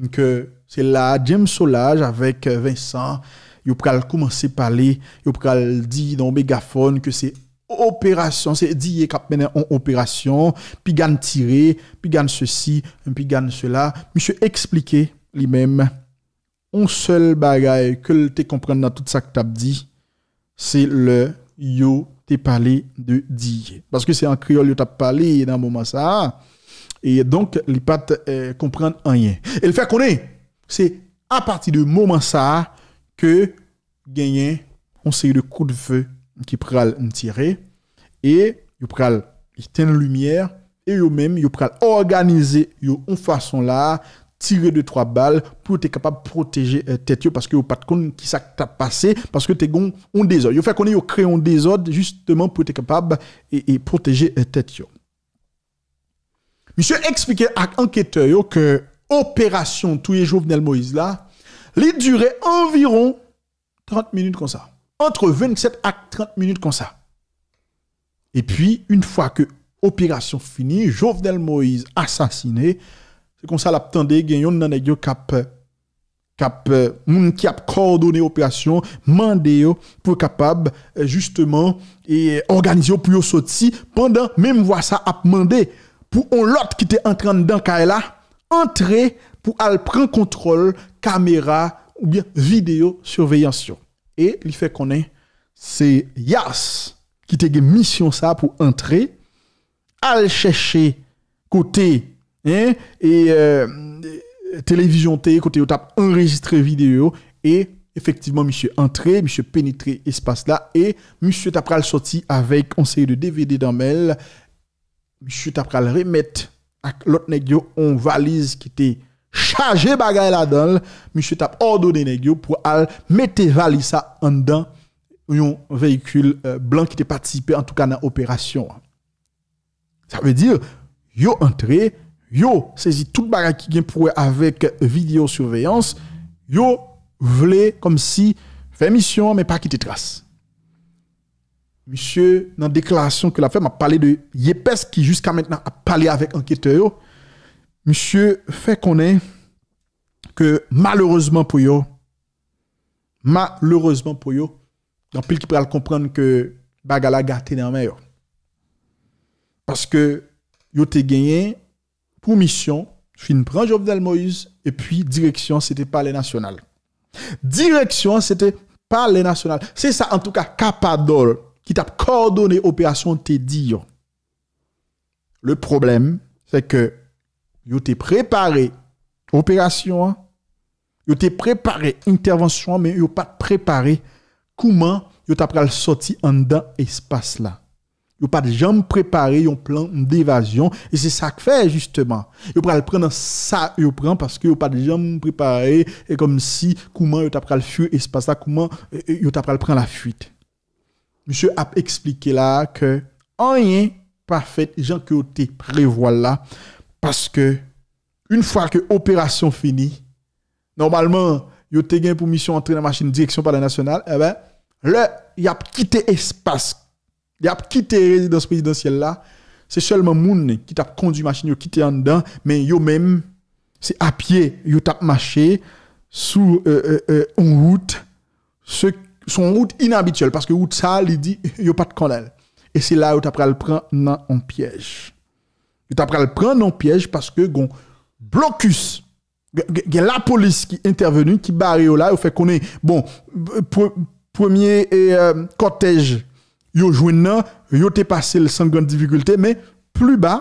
ke se la a James Solages avèk Vincent, yo pral koumanse pale, yo pral di nan yon megafòn ke se operasyon, se D E A k ap mennen yon operasyon, piga n tire, piga n sesi, piga n sela. Misye eksplike li menm, yon sèl bagay ke l te konprann nan tout sa k t ap di, se lè yo te pale de Diye. Paske se an kreyòl yo t ap pale nan moman sa a. E donk, li pa t eh, konprann anyen. E l fè konnen, se apati de moman sa a ke genyen yon seri de kout fe ki pral tire e yo pral etenn limyè e yo menm yo pral òganize yo yon fason la tire de twa bal pou yo te kapab pwoteje eh, tèt yo paske yo pa t konn ki sa k t ap pase paske te gon yon dezòd. Yo fè konnen yo kreye yon dezòd jisteman pou yo te kapab e, e pwoteje eh, tèt yo. Misye eksplike ak anketè yo ke operasyon touye Jovenel Moïse la, li dire anviwon trant minit konsa. Antre vennsèt ak trant minit konsa. Epi, yon fwa ke operasyon fini, Jovenel Moïse asasine, se konsa l ap tande gen youn nan nèg yo k ap k ap moun ki ap kòdone operasyon mande yo pou yo kapab jisteman òganize yo pou yo soti pandan menm vwa sa ap mande pou yon lòt ki te antre anndan kay la antre pou al pran kontwòl kamera oubyen videyo siveyans yo. E li fè konnen se Yas ki te gen misyon sa pou antre al chèche kote hein, e euh, televizyon te ye kote yo t ap anrejistre videyo e efektivman misye antre, misye penetre espas la e misye ta pral sòti avèk yon seri de D V D nan men l. Misye ta pral remèt ak lòt nèg yo yon valiz ki te chaje bagay ladan l. Misye t ap òdone nèg yo pou al mete valiz sa anndan yon veyikil euh, blan ki te patisipe antouka nan operasyon an. Sa vle di, yo antre, yo sezi tout bagay ki gen pou wè avèk videyo siveyans, yo vle kòmsi fè misyon an men pa kite tras. Misye nan deklarasyon ke l ap fè, m ap pale de Yepès ki jiska mentnan ap pale avèk anketè yo. Misye fè konnen ke malerezman pou yo, malerezman pou yo, gen anpil ki pral konprann ke bagay la gate nan men yo. Paske yo te genyen pou misyon fin pran Jovenel Moïse epi direksyon se te Palè Nasyonal. Direksyon se te Palè Nasyonal. Se sa antouka Kapadòl ki t ap kòdone operasyon te di yo. Le pwoblèm se ke yo te prepare operasyon an, yo te prepare entèvansyon an men yo pa t prepare kouman yo ta pral sòti anndan espas la. Yo pa t janm prepare yon plan devazyon e se sa k fè jisteman yo pral pran nan sa yo pran paske yo pa t janm prepare e kòmsi kouman yo ta pral fwi espas la, kouman yo ta pral pran lafwit. Misye ap eksplike la ke anyen pa fèt jan ke yo te prevwa l la paske yon fwa ke operasyon fini, nòmalman yo te gen pou misyon antre nan machin direksyon Palè Nasyonal, enben lè y ap kite espas y ap kite rezidans prezidansyèl la, se sèlman moun ki t ap kondwi machin yo kite anndan, men yo menm se apye yo t ap mache sou yon wout se yon wout inabityèl paske wout sa li di yo pa t konnen l e se la yo ta pral pran nan yon pyèj. Yo ta pral pran nan yon pyèj paske gon blokis gen lapolis ki entèveni ki bare yo la yo fè konnen bon premye kòtèj yo jwenn nan yo te pase l san gran difikilte men pli ba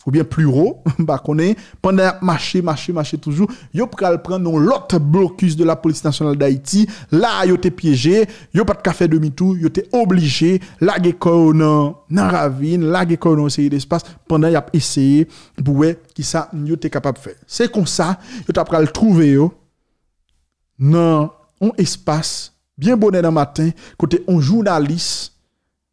oubyen pli wo m pa konnen pandan y ap mache mache mache toujou yo pral pran yon lòt blokis de la police nationale d'Haïti la yo te pyeje yo pa t ka fè demi tou yo te oblije lage kò yo nan nan ravin lage kò yo nan yon seri despas pandan y ap eseye pou wè kisa yo te kapab fè. Se konsa yo ta pral twouve yo nan yon espas byen bonè nan maten kote yon jounalis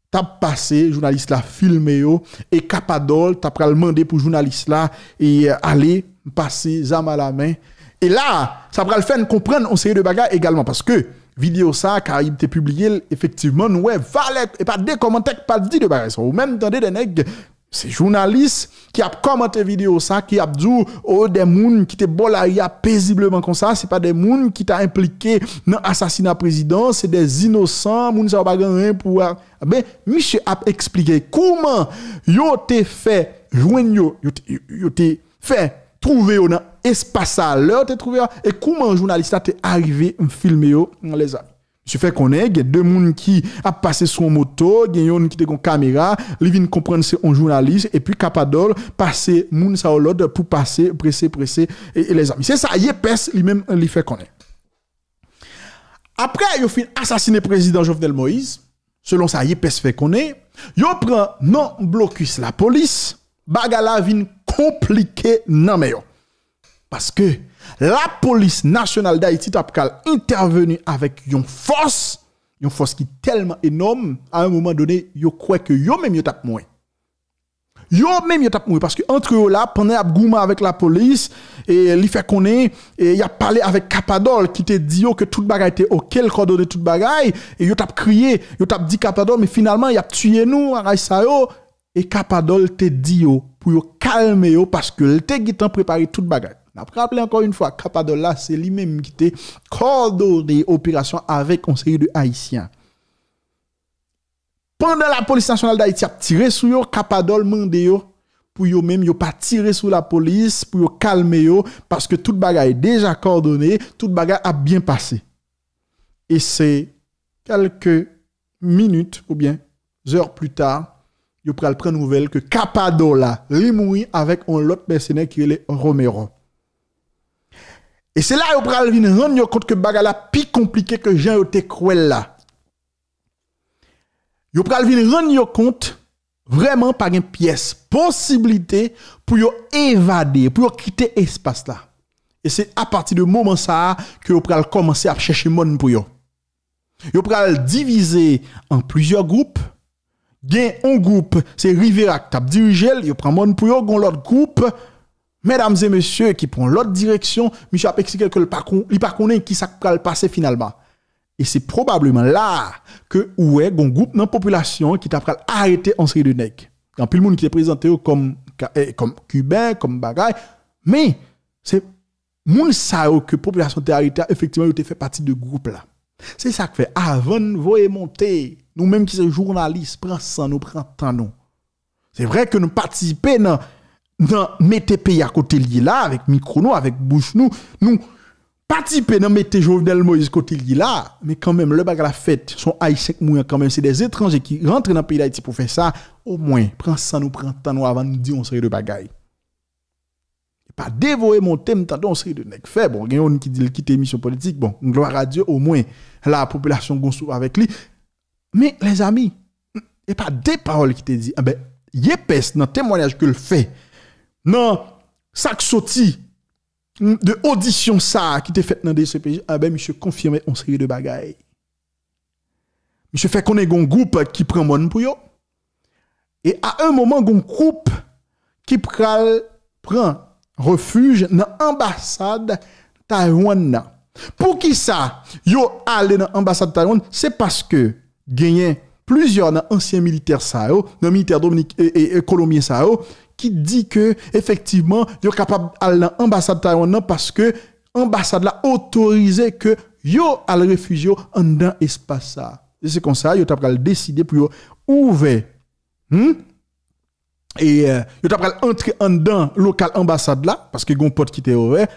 t ap pase, jounalis la filme yo e Kapadòl ta pral mande pou jounalis la e ale pase zam alamen. E la, sa pral fè n konprann yon seri de bagay egalman paske videyo sa Karayib te pibliye l, efektivman nou wè valè e pa de kòmantè k pa di de bagay sa. Ou menm tande de nèg Se jounalis ki ap kòmante videyo sa ki ap di w o de moun ki te bò lari a pezibleman konsa se pa de moun ki ta enplike nan asasina prezidan se de inosan moun sa yo pa gen anyen pou a ben misye ap eksplike kouman yo te fè jwenn yo yo te, yo te fè twouve yo nan espas sa lè yo te twouve yo e kouman jounalis la te arive filme yo lèzami. Misye fè konnen gen de moun ki ap pase sou yon moto, gen yonn ki te gon kamera, li vin konprann se yon jounalis, epi Kapadòl pase moun sa yo lòd pou pase prese prese e, e lèzami. Se sa Yepès li menm li fè konnen. Apre yo fin asasinen prezidan Jovenel Moïse, selon sa Yepès fè konnen, yo pran non blokis lapolis, bagay la vin konplike nan men yo. Paske lapolis nasyonal Dayiti t ap pral entèveni avèk yon fòs, yon fòs ki tèlman enòm, a yon moman done, yo kwè ke yo menm yo t ap mouri. Yo menm yo t ap mouri, paske antre yo la, pandan y ap goumen avèk lapolis, e li fè konnen, e y ap pale avèk Kapadòl, ki te di yo ke tout bagay te oke, l kòdone tout bagay, e yo t ap kriye, yo t ap di Kapadòl, men finalman, y ap tiye nou, bagay sa yo. E Kapadòl te di yo pou yo kalme yo paske l te gentan prepare tout bagay. N ap raple ankò yon fwa, Kapadòl la, se li menm ki te kòdone operasyon avèk yon seri de Ayisyen. Pandan lapolis nasyonal Dayiti ap tire sou yo, Kapadòl mande yo pou yo menm yo pa tire sou lapolis, pou yo kalme yo, paske tout bagay deja kòdone, tout bagay ap byen pase. E se kèlke minit oubyen zè pli ta, yo pral pran nouvèl ke Kapadòl la, li mouri avèk yon lòt mèsenè ki rele Romero. E se la yo pral vin rann yo kont ke bagay la pi konplike ke jan yo te kwè l la. Yo pral vin rann yo kont vrèman pa gen pyès posiblite pou yo evade, pou yo kite espas la. E se apati de moman sa a ke yo pral kòmanse ap chèche mòn pou yo. Yo pral divize an plizyè gwoup. Gen yon gwoup, se Rivera k t ap dirije l, yo pran mòn pou yo, gen yon lòt gwoup, medam e mesye, ki pran lòt direksyon, misye ap eksplike ke l pa kon, li pa konnen ki sa k pral pase finalman. E se pwobableman la a ke ou wè gen yon gwoup nan popilasyon ki ta pral arete yon seri de nèg. Gen anpil moun ki te prezante yo kòm, eh, kòm Kiben, kòm bagay, men se moun sa yo ke popilasyon te arete a, efektivman, yo te fè pati de gwoup la. Se sa k fè, avan n voye monte, nou menm ki se jounalis, pran san nou, pran tan nou. Se vre ke nou patisipe nan, nan mete peyi a kote l ye la, avèk mikwo nou, avèk bouch nou, nou patisipe nan mete Jovenel Moïse kote l ye la, men kanmenm, lè bagay la fèt, se yon Ayisyen k mouri kanmenm, se de etranje ki rantre nan peyi Dayiti pou fè sa, omwen, pran san nou, pran tan nou avan n di yon seri de bagay. E pa devoye monte, m tande yon seri de nèg fè. Bon, gen youn ki di l kite misyon politik. Bon, glwa a Dye, omwen, la popilasyon gon sou avèk li. Men, lèzami, e pa de pawòl ki te di. Enben, Yepès, nan temwayaj ke l fè, nan sa k soti de odisyon sa a ki te fèt nan D C P J, enben, misye konfime yon seri de bagay. Misye fè konnen gon gwoup ki pran mòn pou yo. E a yon moman, gon gwoup ki pral pran refij nan anbasad Taiwan nan. Poukisa yo ale nan anbasad Taiwan? Se paske genyen plizyè nan ansyen militè sa yo, nan militè dominik-, e, e, e kolonbyen sa yo, ki di ke efektivman yo kapab al nan anbasad Taiwan nan paske anbasad la otorize ke yo al refijye yo anndan espas sa. E se konsa yo ta pral deside pou yo ouvè, hmm? E, euh, yo ta pral antre anndan lokal anbasad la, paske gon pòt ki te ouvè,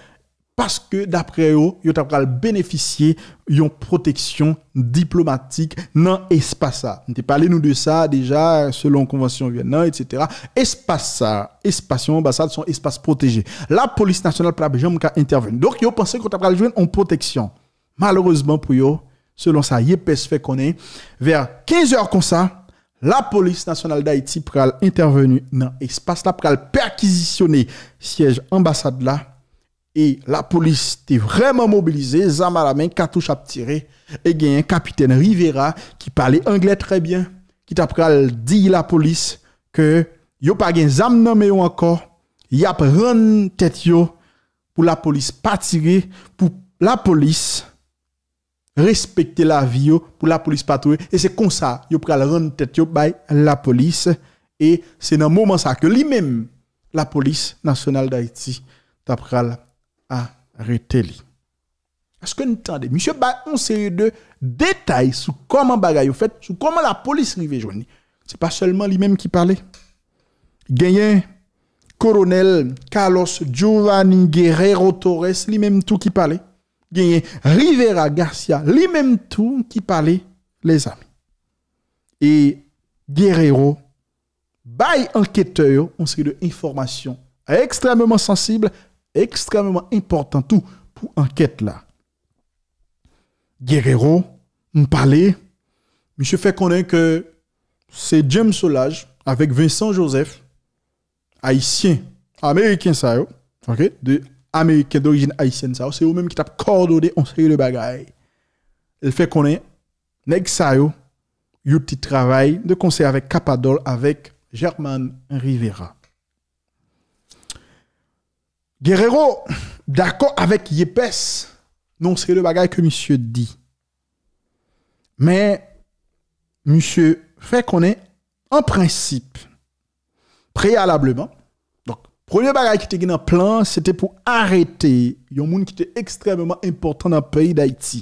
paske daprè yo, yo ta pral benefisye yon pwoteksyon diplomatik nan espas sa. M te pale nou de sa deja, selon konvansyon Vyèn nan, etsetera. Espas sa, espas yon anbasad, se yon espas pwoteje. Lapolis nasyonal pa t ap janm ka entèveni. Donk, yo panse ke yo ta pral jwenn yon pwoteksyon. Malerezman pou yo, selon sa Yepès fè konnen, vè kenz è konsa, Lapolis Nasyonal Dayiti pral entèveni nan espas la, pral pèkizisyone syèj anbasad la, e lapolis te vrèman mobilize, zam alamen, katouch ap tire, e genyen kapitèn Rivera ki pale anglè trè byen, ki ta pral di lapolis ke yo pa gen zam nan men yo ankò, y ap rann tèt yo pou lapolis pa tire, pou lapolis respekte lavi yo, pou lapolis pa touye. E se konsa yo pral rann tèt yo bay lapolis. E se nan moman sa ke li menm, Lapolis Nasyonal Dayiti, ta pral arete li. Èske n tande? Misye bay yon seri de detay sou kòman bagay yo fèt, sou kòman lapolis rive jwenn li. Se pa sèlman li menm ki pale. Genyen Kolonèl Carlos Giovanni Guerrero Torres, li menm tou ki pale. Genyen Rivera Garcia, li menm tou ki pale, lezanmi. E Guerrero bay anketè yo yon seri de enfòmasyon ekstrèmeman sansib, ekstrèmeman enpòtan tou pou ankèt la. Guerrero, m pale, misye fè konnen ke se James Solages avèk Vincent Joseph, ayisyen, ameriken sa yo, ok, de ameriken dorijin ayisyèn sa yo, se yo menm ki t ap kòdone yon seri de bagay. L fè konnen nèg sa yo, yo te travay de konsè avèk Capadol, avèk German Rivera. Guerrero dakò avèk Yepes nan yon seri de bagay ke misye di. Men, misye fè konnen, an prensip, preyalableman, donk, premye bagay ki te gen nan plan, se te pou arete yon moun ki te ekstrèmeman enpòtan nan peyi Dayiti.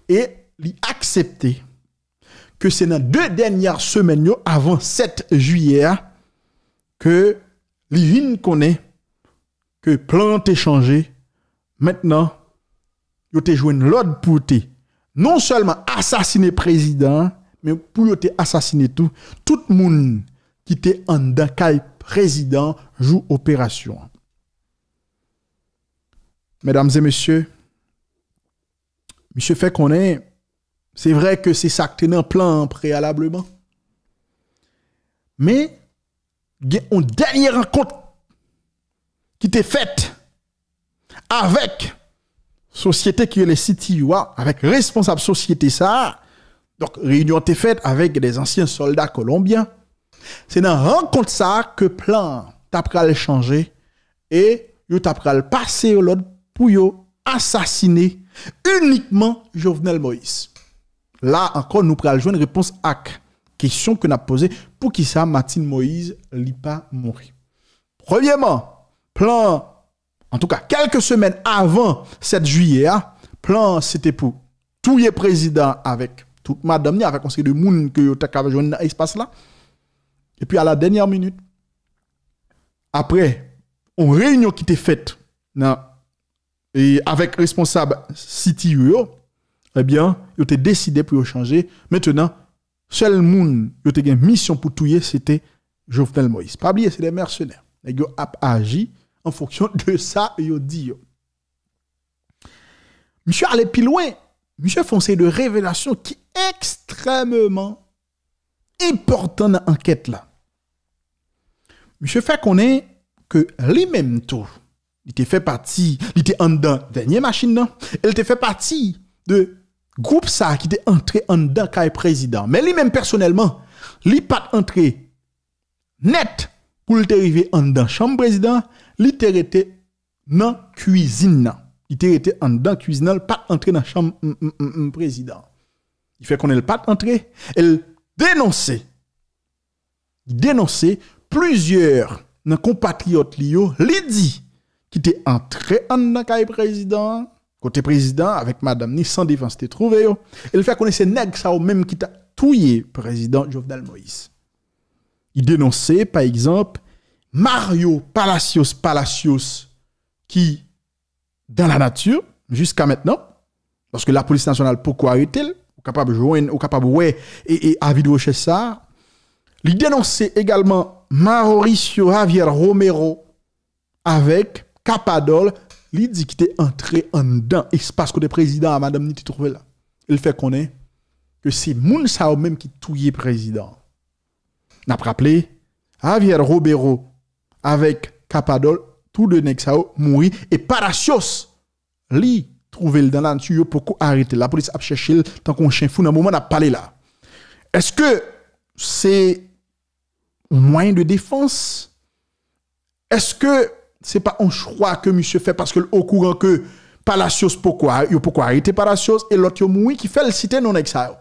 E li aksepte ke se nan de dènyè semèn yo, avan sèt jiyè a, ke li vin konnen ke plan an te chanje. Mentnan, yo te jwenn lòd pou te non sèlman asasine prezidan an, men pou yo te asasine tou tout moun ki te anndan kay prezidan an jou operasyon an. Medam e mesye, misye fè konnen, se vre ke se sa k te nan plan an preyalableman. Men, gen yon dènye rankont ki te fèt avèk sosyete ki rele C T U a, avèk responsab sosyete sa a. Donk, reyinyon an te fèt avèk de zansyen sòlda kolonbyen. Se nan rankont sa a ke plan an ta pral chanje e yo ta pral pase yo lòd pou yo asasine inikman Jovenel Moïse. La ankò, nou pral jwenn repons ak kesyon ke n ap poze, poukisa Martine Moïse li pa mouri? Premyèman, plan an, antouka, kèlke semèn avan sèt jiyè a, plan an se te pou touye prezidan an avèk tout madanm ni, avèk yon seri de moun ke yo ta ka jwenn nan espas la. Epi a la dènyè minit, apre yon reyinyon ki te fèt nan, e, avèk responsab C T U yo, ebyen, yo te deside pou yo chanje. Mentnan, sèl moun yo te gen misyon pou touye, se te Jovenel Moïse. Pa bliye, se de mèsenè. Nèg yo ap aji an fonksyon de sa yo di yo. Misye ale pi lwen. Misye fè yon seri de revelasyon ki ekstrèmeman enpòtan nan ankèt la. Misye fè konnen ke li menm tou, li te fè pati, li te anndan dènye machin nan, e li te fè pati de gwoup sa a ki te antre anndan kay prezidan. Men li menm pèsonèlman, li pa t antre nèt pou l te rive anndan chanm prezidan, li te rete nan kwizin nan. Li te rete anndan kwizin nan, li pa t antre nan chanm, m, m, m, m, prezidan. Li fè konnen li pa t antre, e l denonse, li denonse plizyè nan konpatriyòt li yo, li di, ki te antre anndan kay prezidan an, kote prezidan an avèk madanm ni san defans te twouve yo, e l fè konnen se nèg sa yo menm ki ta touye prezidan Jovenel Moïse. Li denonse, pa egzanp, Mario Palacios Palacios, ki dans la nature, jiska mentnan, paske lapolis nasyonal poko arete l, ou kapab jwenn, ou kapab wè e, e avi de rechèch sa a. Li denonse egalman Mauricio Javier Romero avèk Capadol, li di ki te antre anndan espas kote prezidan a madanm ni te twouve la. E l fè konnen ke se moun sa yo menm ki touye prezidan an. N ap raple, Javier Romero avèk Capadol, tou de nèg sa yo mouri, e Palacios, li twouve l dans la nature, yo poko arete l. Lapolis ap chèche l tankou yon chen fou nan moman n ap pale la. Èske se yon mwayen de defans? Èske se pa yon chwa ke misye fè paske l okouran ke Palacios poko a-, yo poko arete Palacios e lòt yo mouri ki fè l site non nèg sa yo?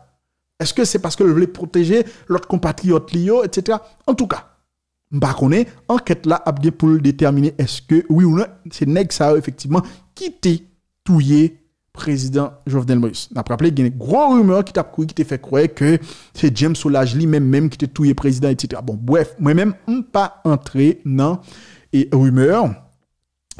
Èske se paske l vle pwoteje lòt konpatriyòt li yo, etsetera? Antouka, m pa konnen, ankèt la ap gen pou l detèmine èske, wi ou non, se nèg sa yo efektivman ki te touye prezidan Jovenel Moïse. N ap raple, gen gwo rimè ki t ap kouri, ki te fè kwè ke se James Solages li menm menm ki te touye prezidan, etsetera. Bon, brèf, mwen menm, m pa antre nan, e, rimè.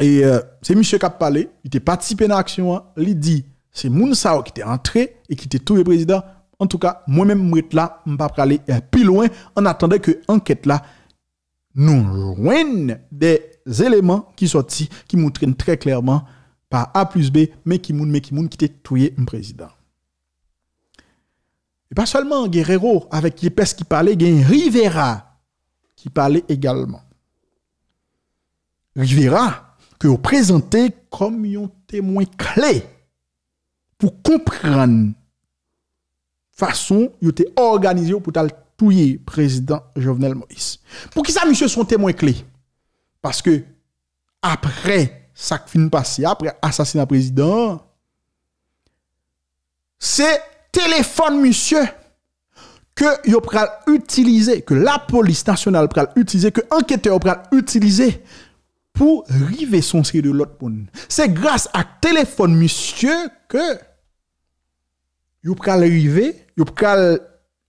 E, euh, se misye k ap pale, li te patisipe nan aksyon an, li di se moun sa yo ki te antre e ki te touye prezidan. Antouka, mwen menm m ret la, m pa prale, euh, pi lwen, an atandan ke ankèt la, nou jwenn de eleman ki sòti, ki montre n trè klèman, pa A plis B, men ki moun, men ki moun ki te touye m prezidan. E pa sèlman Guerrero avèk Yepes ki pale, gen Rivera ki pale egalman. Rivera, ke yo prezante kòm yon temwen kle pou konprann fason yo te òganize yo pou t al touye prezidan Jovenel Moïse. Poukisa misye se yon temwen kle? Paske apre sa k fin pase, apre asasina prezidan an, se telefòn misye ke yo pral itilize, ke lapolis nasyonal pral itilize, ke anketè yo pral itilize pou rive sou yon seri de lòt moun. Se gras ak telefòn misye ke yo pral rive, yo pral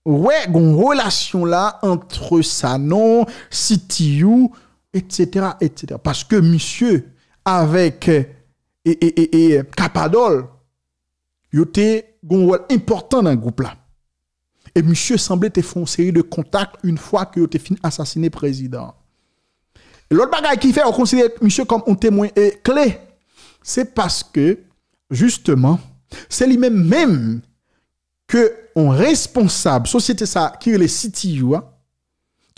wè gon relasyon la ant Sanon, C T U, et cetera, et cetera. Paske misye avèk, e, e, e, e, Capadol, yo te gon wòl enpòtan nan gwoup la. E misye sanble te fè yon seri de kontak yon fwa ke yo te fin asasine prezidan an. E lòt bagay ki fè yo konsidere misye kòm yon temwen, e, kle, se paske, jisteman, se li menm menm ke yon responsab sosyete sa ki rele C T U a,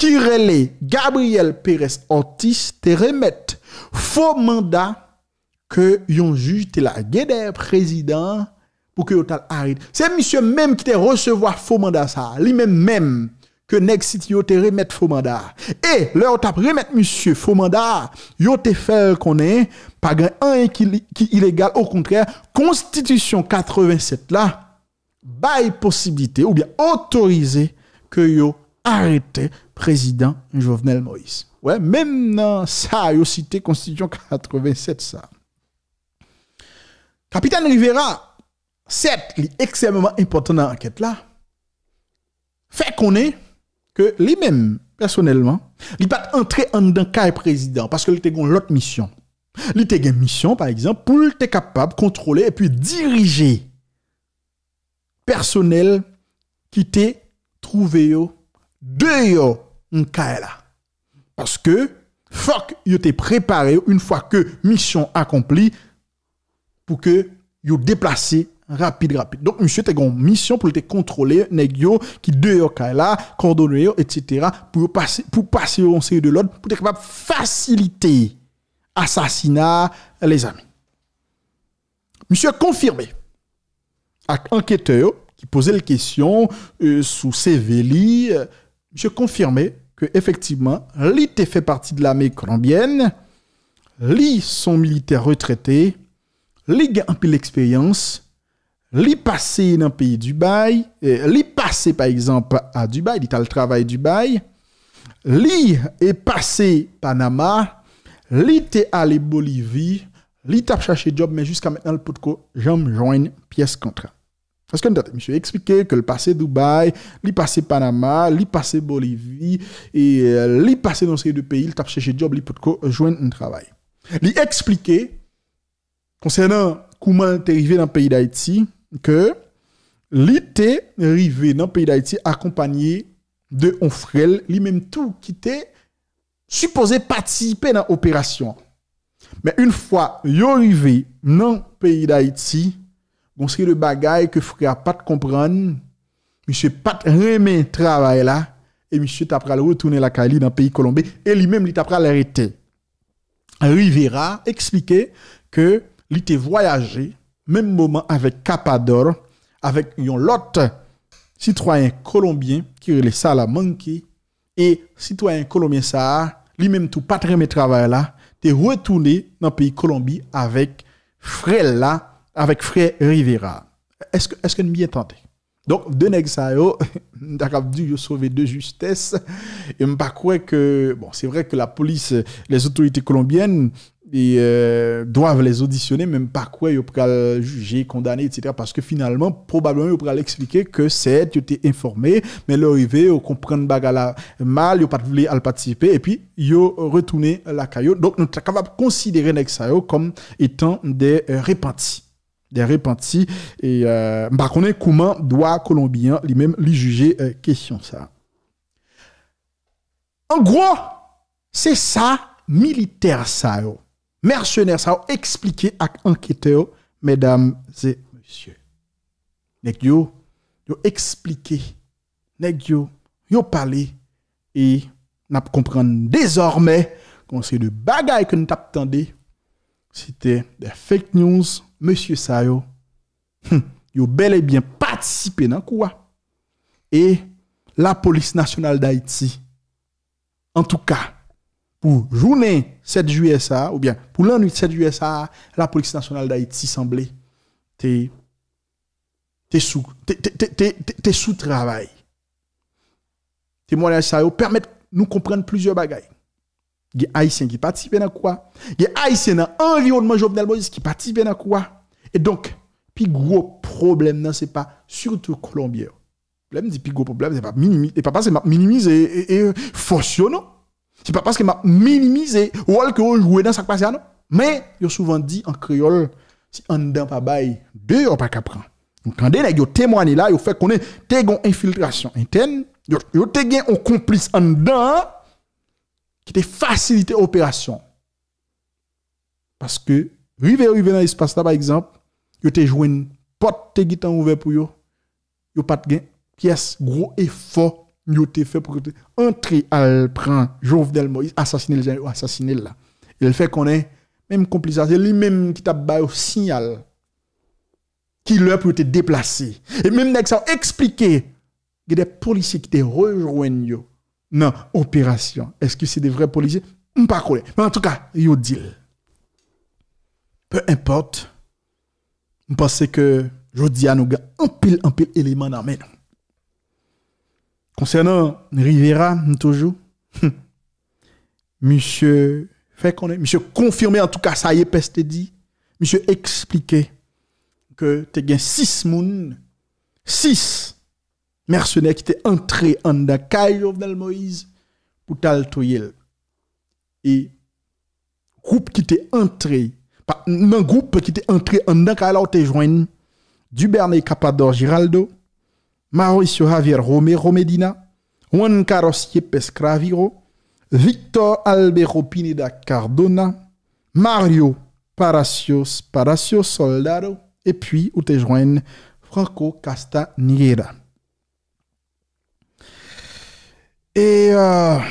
ki rele Gabriel Perez Ortiz, te remèt fo manda ke yon jij te lage dèyè prezidan an pou ke yo t al arete. Se misye menm ki te resevwa fo manda sa a, li menm menm ke nèg C T U yo te remèt fo manda a. E lè yo t ap remèt misye fo manda a, yo te fè l konnen pa gen anyen ki, ki ilegal, okontrè, konstitisyon katrevennsèt la bay posiblite oubyen otorize ke yo arete prezidan Jovenel Moïse. Wè, menm nan sa yo site konstitisyon katrevennsèt sa. Kapitèn Rivera, sèt, li ekstrèmeman enpòtan nan ankèt la, fè konnen ke li menm, pèsonèlman, li pa t antre anndan kay prezidan paske li te gen yon lòt misyon. Li te gen misyon, pa egzanp, pou l te kapab kontwole epi dirije pèsonèl ki te twouve yo deyò kay la. Paske fòk yo te prepare yo yon fwa ke misyon akonpli pou ke yo deplase rapid, rapid. Donk, misye te gen yon misyon pou l te kontwole nèg yo ki deyò kay la, kòdone yo, et cetera, pou yo pase, pou pase yo yon seri de lòd, pou te kapab fasilite asasina, lezanmi. Misye konfime ak anketè yo ki poze l kesyon, e, sou C V li, e, misye konfime ke efektivman, li te fè pati de lame kolonbyèn, li se yon militè retrete, li gen anpil eksperyans, li pase nan peyi Dibay, e, li pase, pa egzanp, a Dibay, li t al travay Dibay, li, e, pase Panama, li te ale Bolivi, li t ap chache djòb, men jiska mentnan, li potko janm jwenn pyès kontra. Èske n tande? Misye eksplike ke l pase Dibay, li pase Panama, li pase Bolivi, e, e, li pase nan yon seri de peyi, li t ap chache djòb, li potko jwenn yon travay. Li eksplike, konsènan kouman l te rive nan peyi Dayiti, ke li te rive nan peyi Dayiti akonpanye de yon frè l, li menm tou, ki te sipoze patisipe nan operasyon an. Men yon fwa yo rive nan peyi Dayiti, gon seri de bagay ke frè a pa t konprann, misye pa t renmen travay la, e misye ta pral retounen lakay li nan peyi Kolonbi, e li menm li ta pral rete. Rivera eksplike ke li te vwayaje menm moman avèk Capador, avèk yon lòt sitwayen kolonbyen ki rele Salamanque, e sitwayen kolonbyen sa a, li menm tou pa t renmen travay la, te retounen nan peyi Kolonbi avèk frè l la, avèk frè Rivera. Èske, èske n byen tande? Donk, de nèg sa yo, m ta kab di yo sove de justesse. E m pa kwè ke, bon, se vre ke lapolis, les autorités colombiennes, e, euh, doivent les auditionner, men m pa kwè yo pral jije, kondane, et cetera. Paske finalman, pwobableman, yo pral eksplike ke sèt yo te enfòme, men lè yo rive, yo konprann bagay la mal, yo pa t vle al patisipe, epi yo retounen lakay yo. Donk, nou ta kapab konsidere nèg sa yo kòm etan de, euh, repanti. De repanti. E, euh, m pa konnen kouman dwa kolonbyen an, li menm, li jije, euh, kesyon sa. An gwo, se sa militè sa yo, mèsenè sa yo eksplike ak anketè yo, medam e mesye. Nèg yo, yo eksplike. Nèg yo, yo pale. E n ap konprann dezòmè, gen yon seri de bagay ke n t ap tande, se te de fake news, mesye sa yo, hmm, yo bèl e byen patisipe nan kou a. E Lapolis Nasyonal d Ayiti, antouka, pou jounen sèt jiyè sa a, oubyen pou lannwit sèt jiyè sa a, Lapolis Nasyonal d Ayiti sanble te, te sou, te, te, te, te, te, te sou travay. Temwayaj sa yo pèmèt nou konprann plizyè bagay. Gen Ayisyen ki patisipe nan kou a. Gen Ayisyen nan anviwònman Jovenel Moïse ki patisipe nan kou a. E donk, pi gwo pwoblèm nan, se pa sitou Kolonbyen yo. Lè m di pi gwo pwoblèm, se pa minimi-, e pa paske m ap minimize, e, e, fòs yo, non. Se pa paske m ap minimize wòl ke yo jwe nan sa k pase a, non. Men, yo souvan di an kreyòl, si anndan pa bay, deyò pa ka pran. Nou tande nèg yo temwanye la, yo fè konnen te gen yon enfiltrasyon entèn, yo, yo te gen yon konplis anndan an ki te fasilite operasyon. Paske, rive yo rive nan espas la, pa egzanp, yo te jwenn pòt te gentan ouvè pou yo. Yo pa t gen pyès gwo efò yo te fè pou yo te antre al pran Jovenel Moïse, asasine l jan yo asasine l la. E l fè konnen, menm konplis la, se li menm ki t ap ba yo siyal ki lè pou yo te deplase. E menm nèg sa yo eksplike, gen de polisye ki te rejwenn yo nan operasyon. Èske se de vrè polisye? M pa konnen. Men antouka, yo di l. Peu importe, m panse ke jodi a nou gen anpil, anpil eleman nan men nou. Konsènan Rivera, m toujou, misye fè konnen, misye konfime, antouka, sa Yepes te di, misye eksplike ke te gen sis moun, sis mèsenè ki te antre anndan kay Jovenel Moïse pou t al touye l. E gwoup ki te antre, pa, nan gwoup ki te antre anndan kay la, ou te jwenn Duvernay Capador Giraldo, Mauricio Javier Romero Medina, Juan Carlos Yepes Craviro, Victor Albero Pineda Cardona, Mario Palacios, Palacio Soldado, epi ou te jwenn Franco Castañeda. E, euh,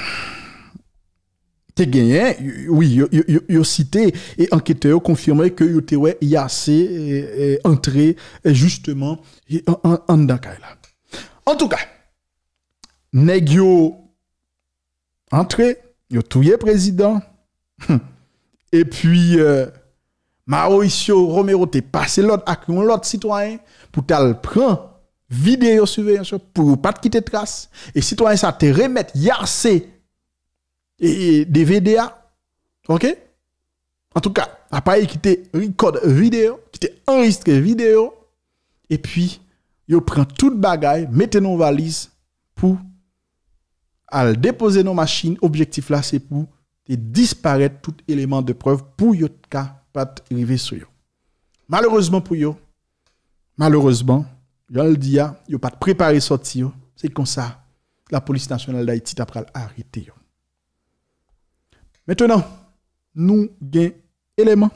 te genyen, wi, yo, yo, yo, yo site, e anketè yo konfime ke yo te wè Yarcé, e, e, antre, e, jisteman, e, an, an, anndan kay la. Antouka, nèg yo antre, yo touye prezidan. Epi, euh, Mauricio Romero te pase lòd ak yon lòt sitwayen pou t al pran videyo siveyans yo, pou yo pa t kite tras. E sitwayen sa te remèt Yarcé, e, e, D V D a. Oke? Antouka, aparèy ki te rikòd videyo, ki te anrejistre videyo, epi yo pran tout bagay, mete nan yon valiz pou al depoze nan machin. Objektif la, se pou te disparèt tout eleman de prèv pou yo t ka pa t rive sou yo. Malerezman pou yo, malerezman, jan l di a, yo pa t prepare sòti yo. Se konsa, Lapolis Nasyonal d Ayiti ta pral arete yo. Mentnan, nou gen eleman,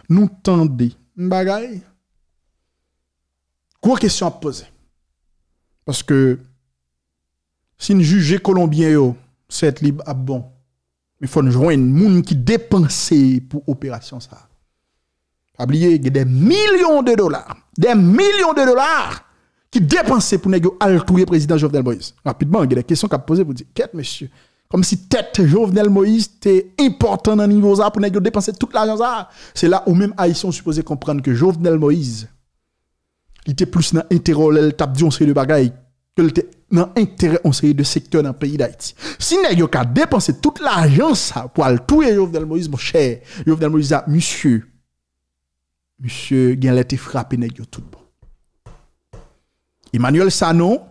nou tande yon bagay, gwo kesyon ap poze. Paske, si n jije Kolonbyen yo, sèt li ap bon. Men fò n jwenn moun ki depanse pou operasyon sa a. Pa bliye, gen de milyon de dola, de milyon de dola ki depanse pou nèg yo al touye prezidan Jovenel Moïse. Rapidman, gen de kesyon k ap poze pou di, kèt mesye, kòmsi tèt Jovenel Moïse te enpòtan nan nivo sa a pou nèg yo depanse tout lajan sa a. Se la ou menm Ayisyen ou sipoze konprann ke Jovenel Moïse, li te plis nan enterè w lè l t ap di yon seri de bagay ke l te nan enterè yon seri de sektè nan peyi Dayiti. Si nèg yo ka depanse tout lajan sa pou al touye Jovenel Moïse, monchè, Jovenel Moïse a, misye, misye gen lè te frape nèg yo tout bon. Emmanuel Sanon,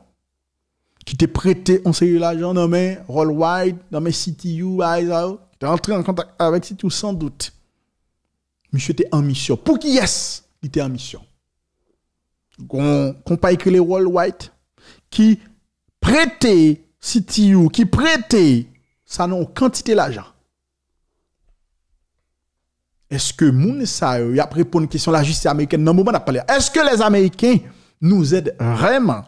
ki te prete yon seri lajan nan men Worldwide, nan men C T U, bagay sa yo, ki te antre an kontak avèk C T U san dout. Misye te an misyon. Pou kiyès li te an misyon? Gon konpayi ki rele Worldwide ki prete C T U, ki prete Sanon yon kantite lajan. Èske moun sa yo, y ap reponn kesyon lajistis amerikèn nan moman n ap pale a? Est-ce que les Américains nous aident vraiment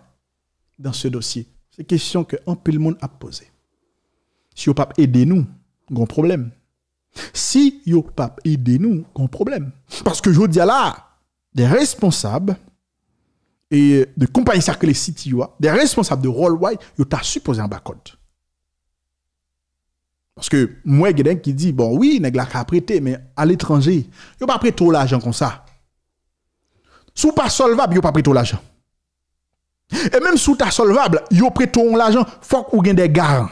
dans ce dossier? Se kesyon ke anpil moun ap poze. Si yo p ap ede nou, gon pwoblèm. Si yo p ap ede nou, gon pwoblèm. Paske jodi a la, de responsab e de konpayi sa k rele C T U a, de responsab de Worldwide, yo ta sipoze anba kòd. Paske m wè gen nèg ki di, bon, wi, nèg la ka prete, men aletranje, yo pa prete w lajan konsa. Si w pa sòlvab, yo pa prete w lajan. E menm si w ta sòlvab, yo prete w yon lajan, fòk ou gen de garan.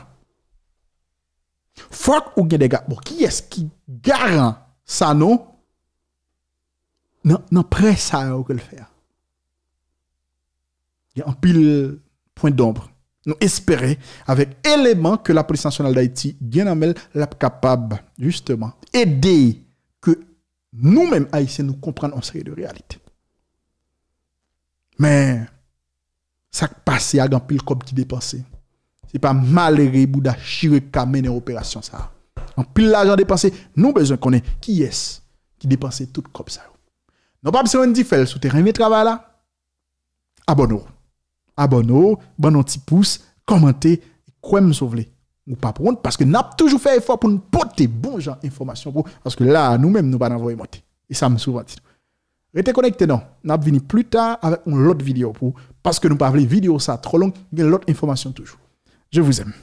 Fòk ou gen de garan. Bon, kiyès ki garan Sanon nan, nan prè sa yo ke l fè a? Gen anpil pwen donb. Nou espere, avèk eleman ke Lapolis Nasyonal Dayiti gen nan men l, l ap kapab, jisteman, ede ke nou menm Ayisyen, nou konprann yon seri de reyalite. Men, sa k pase a, gen anpil kòb ki depanse. Se pa malere bouda chire k ka mennen operasyon sa a. Anpil lajan depanse, nou bezwen konnen kiyès ki depanse tout kòb sa yo. Non pa bezwen di fè l sou teren, men travay la. Abòne w. Abòne w, ban nou ti pous, kòmante, kwè m si w vle. Ou p ap wont, paske n ap toujou fè efò pou n pote bon jan enfòmasyon pou ou, paske la, nou menm, nou pa nan voye monte. E sa m souvan di nou. Rete konekte non, n ap vini pli ta avèk yon lòt videyo pou ou, paske nou pa vle videyo sa twò long, gen lòt enfòmasyon toujou. Je vous aime.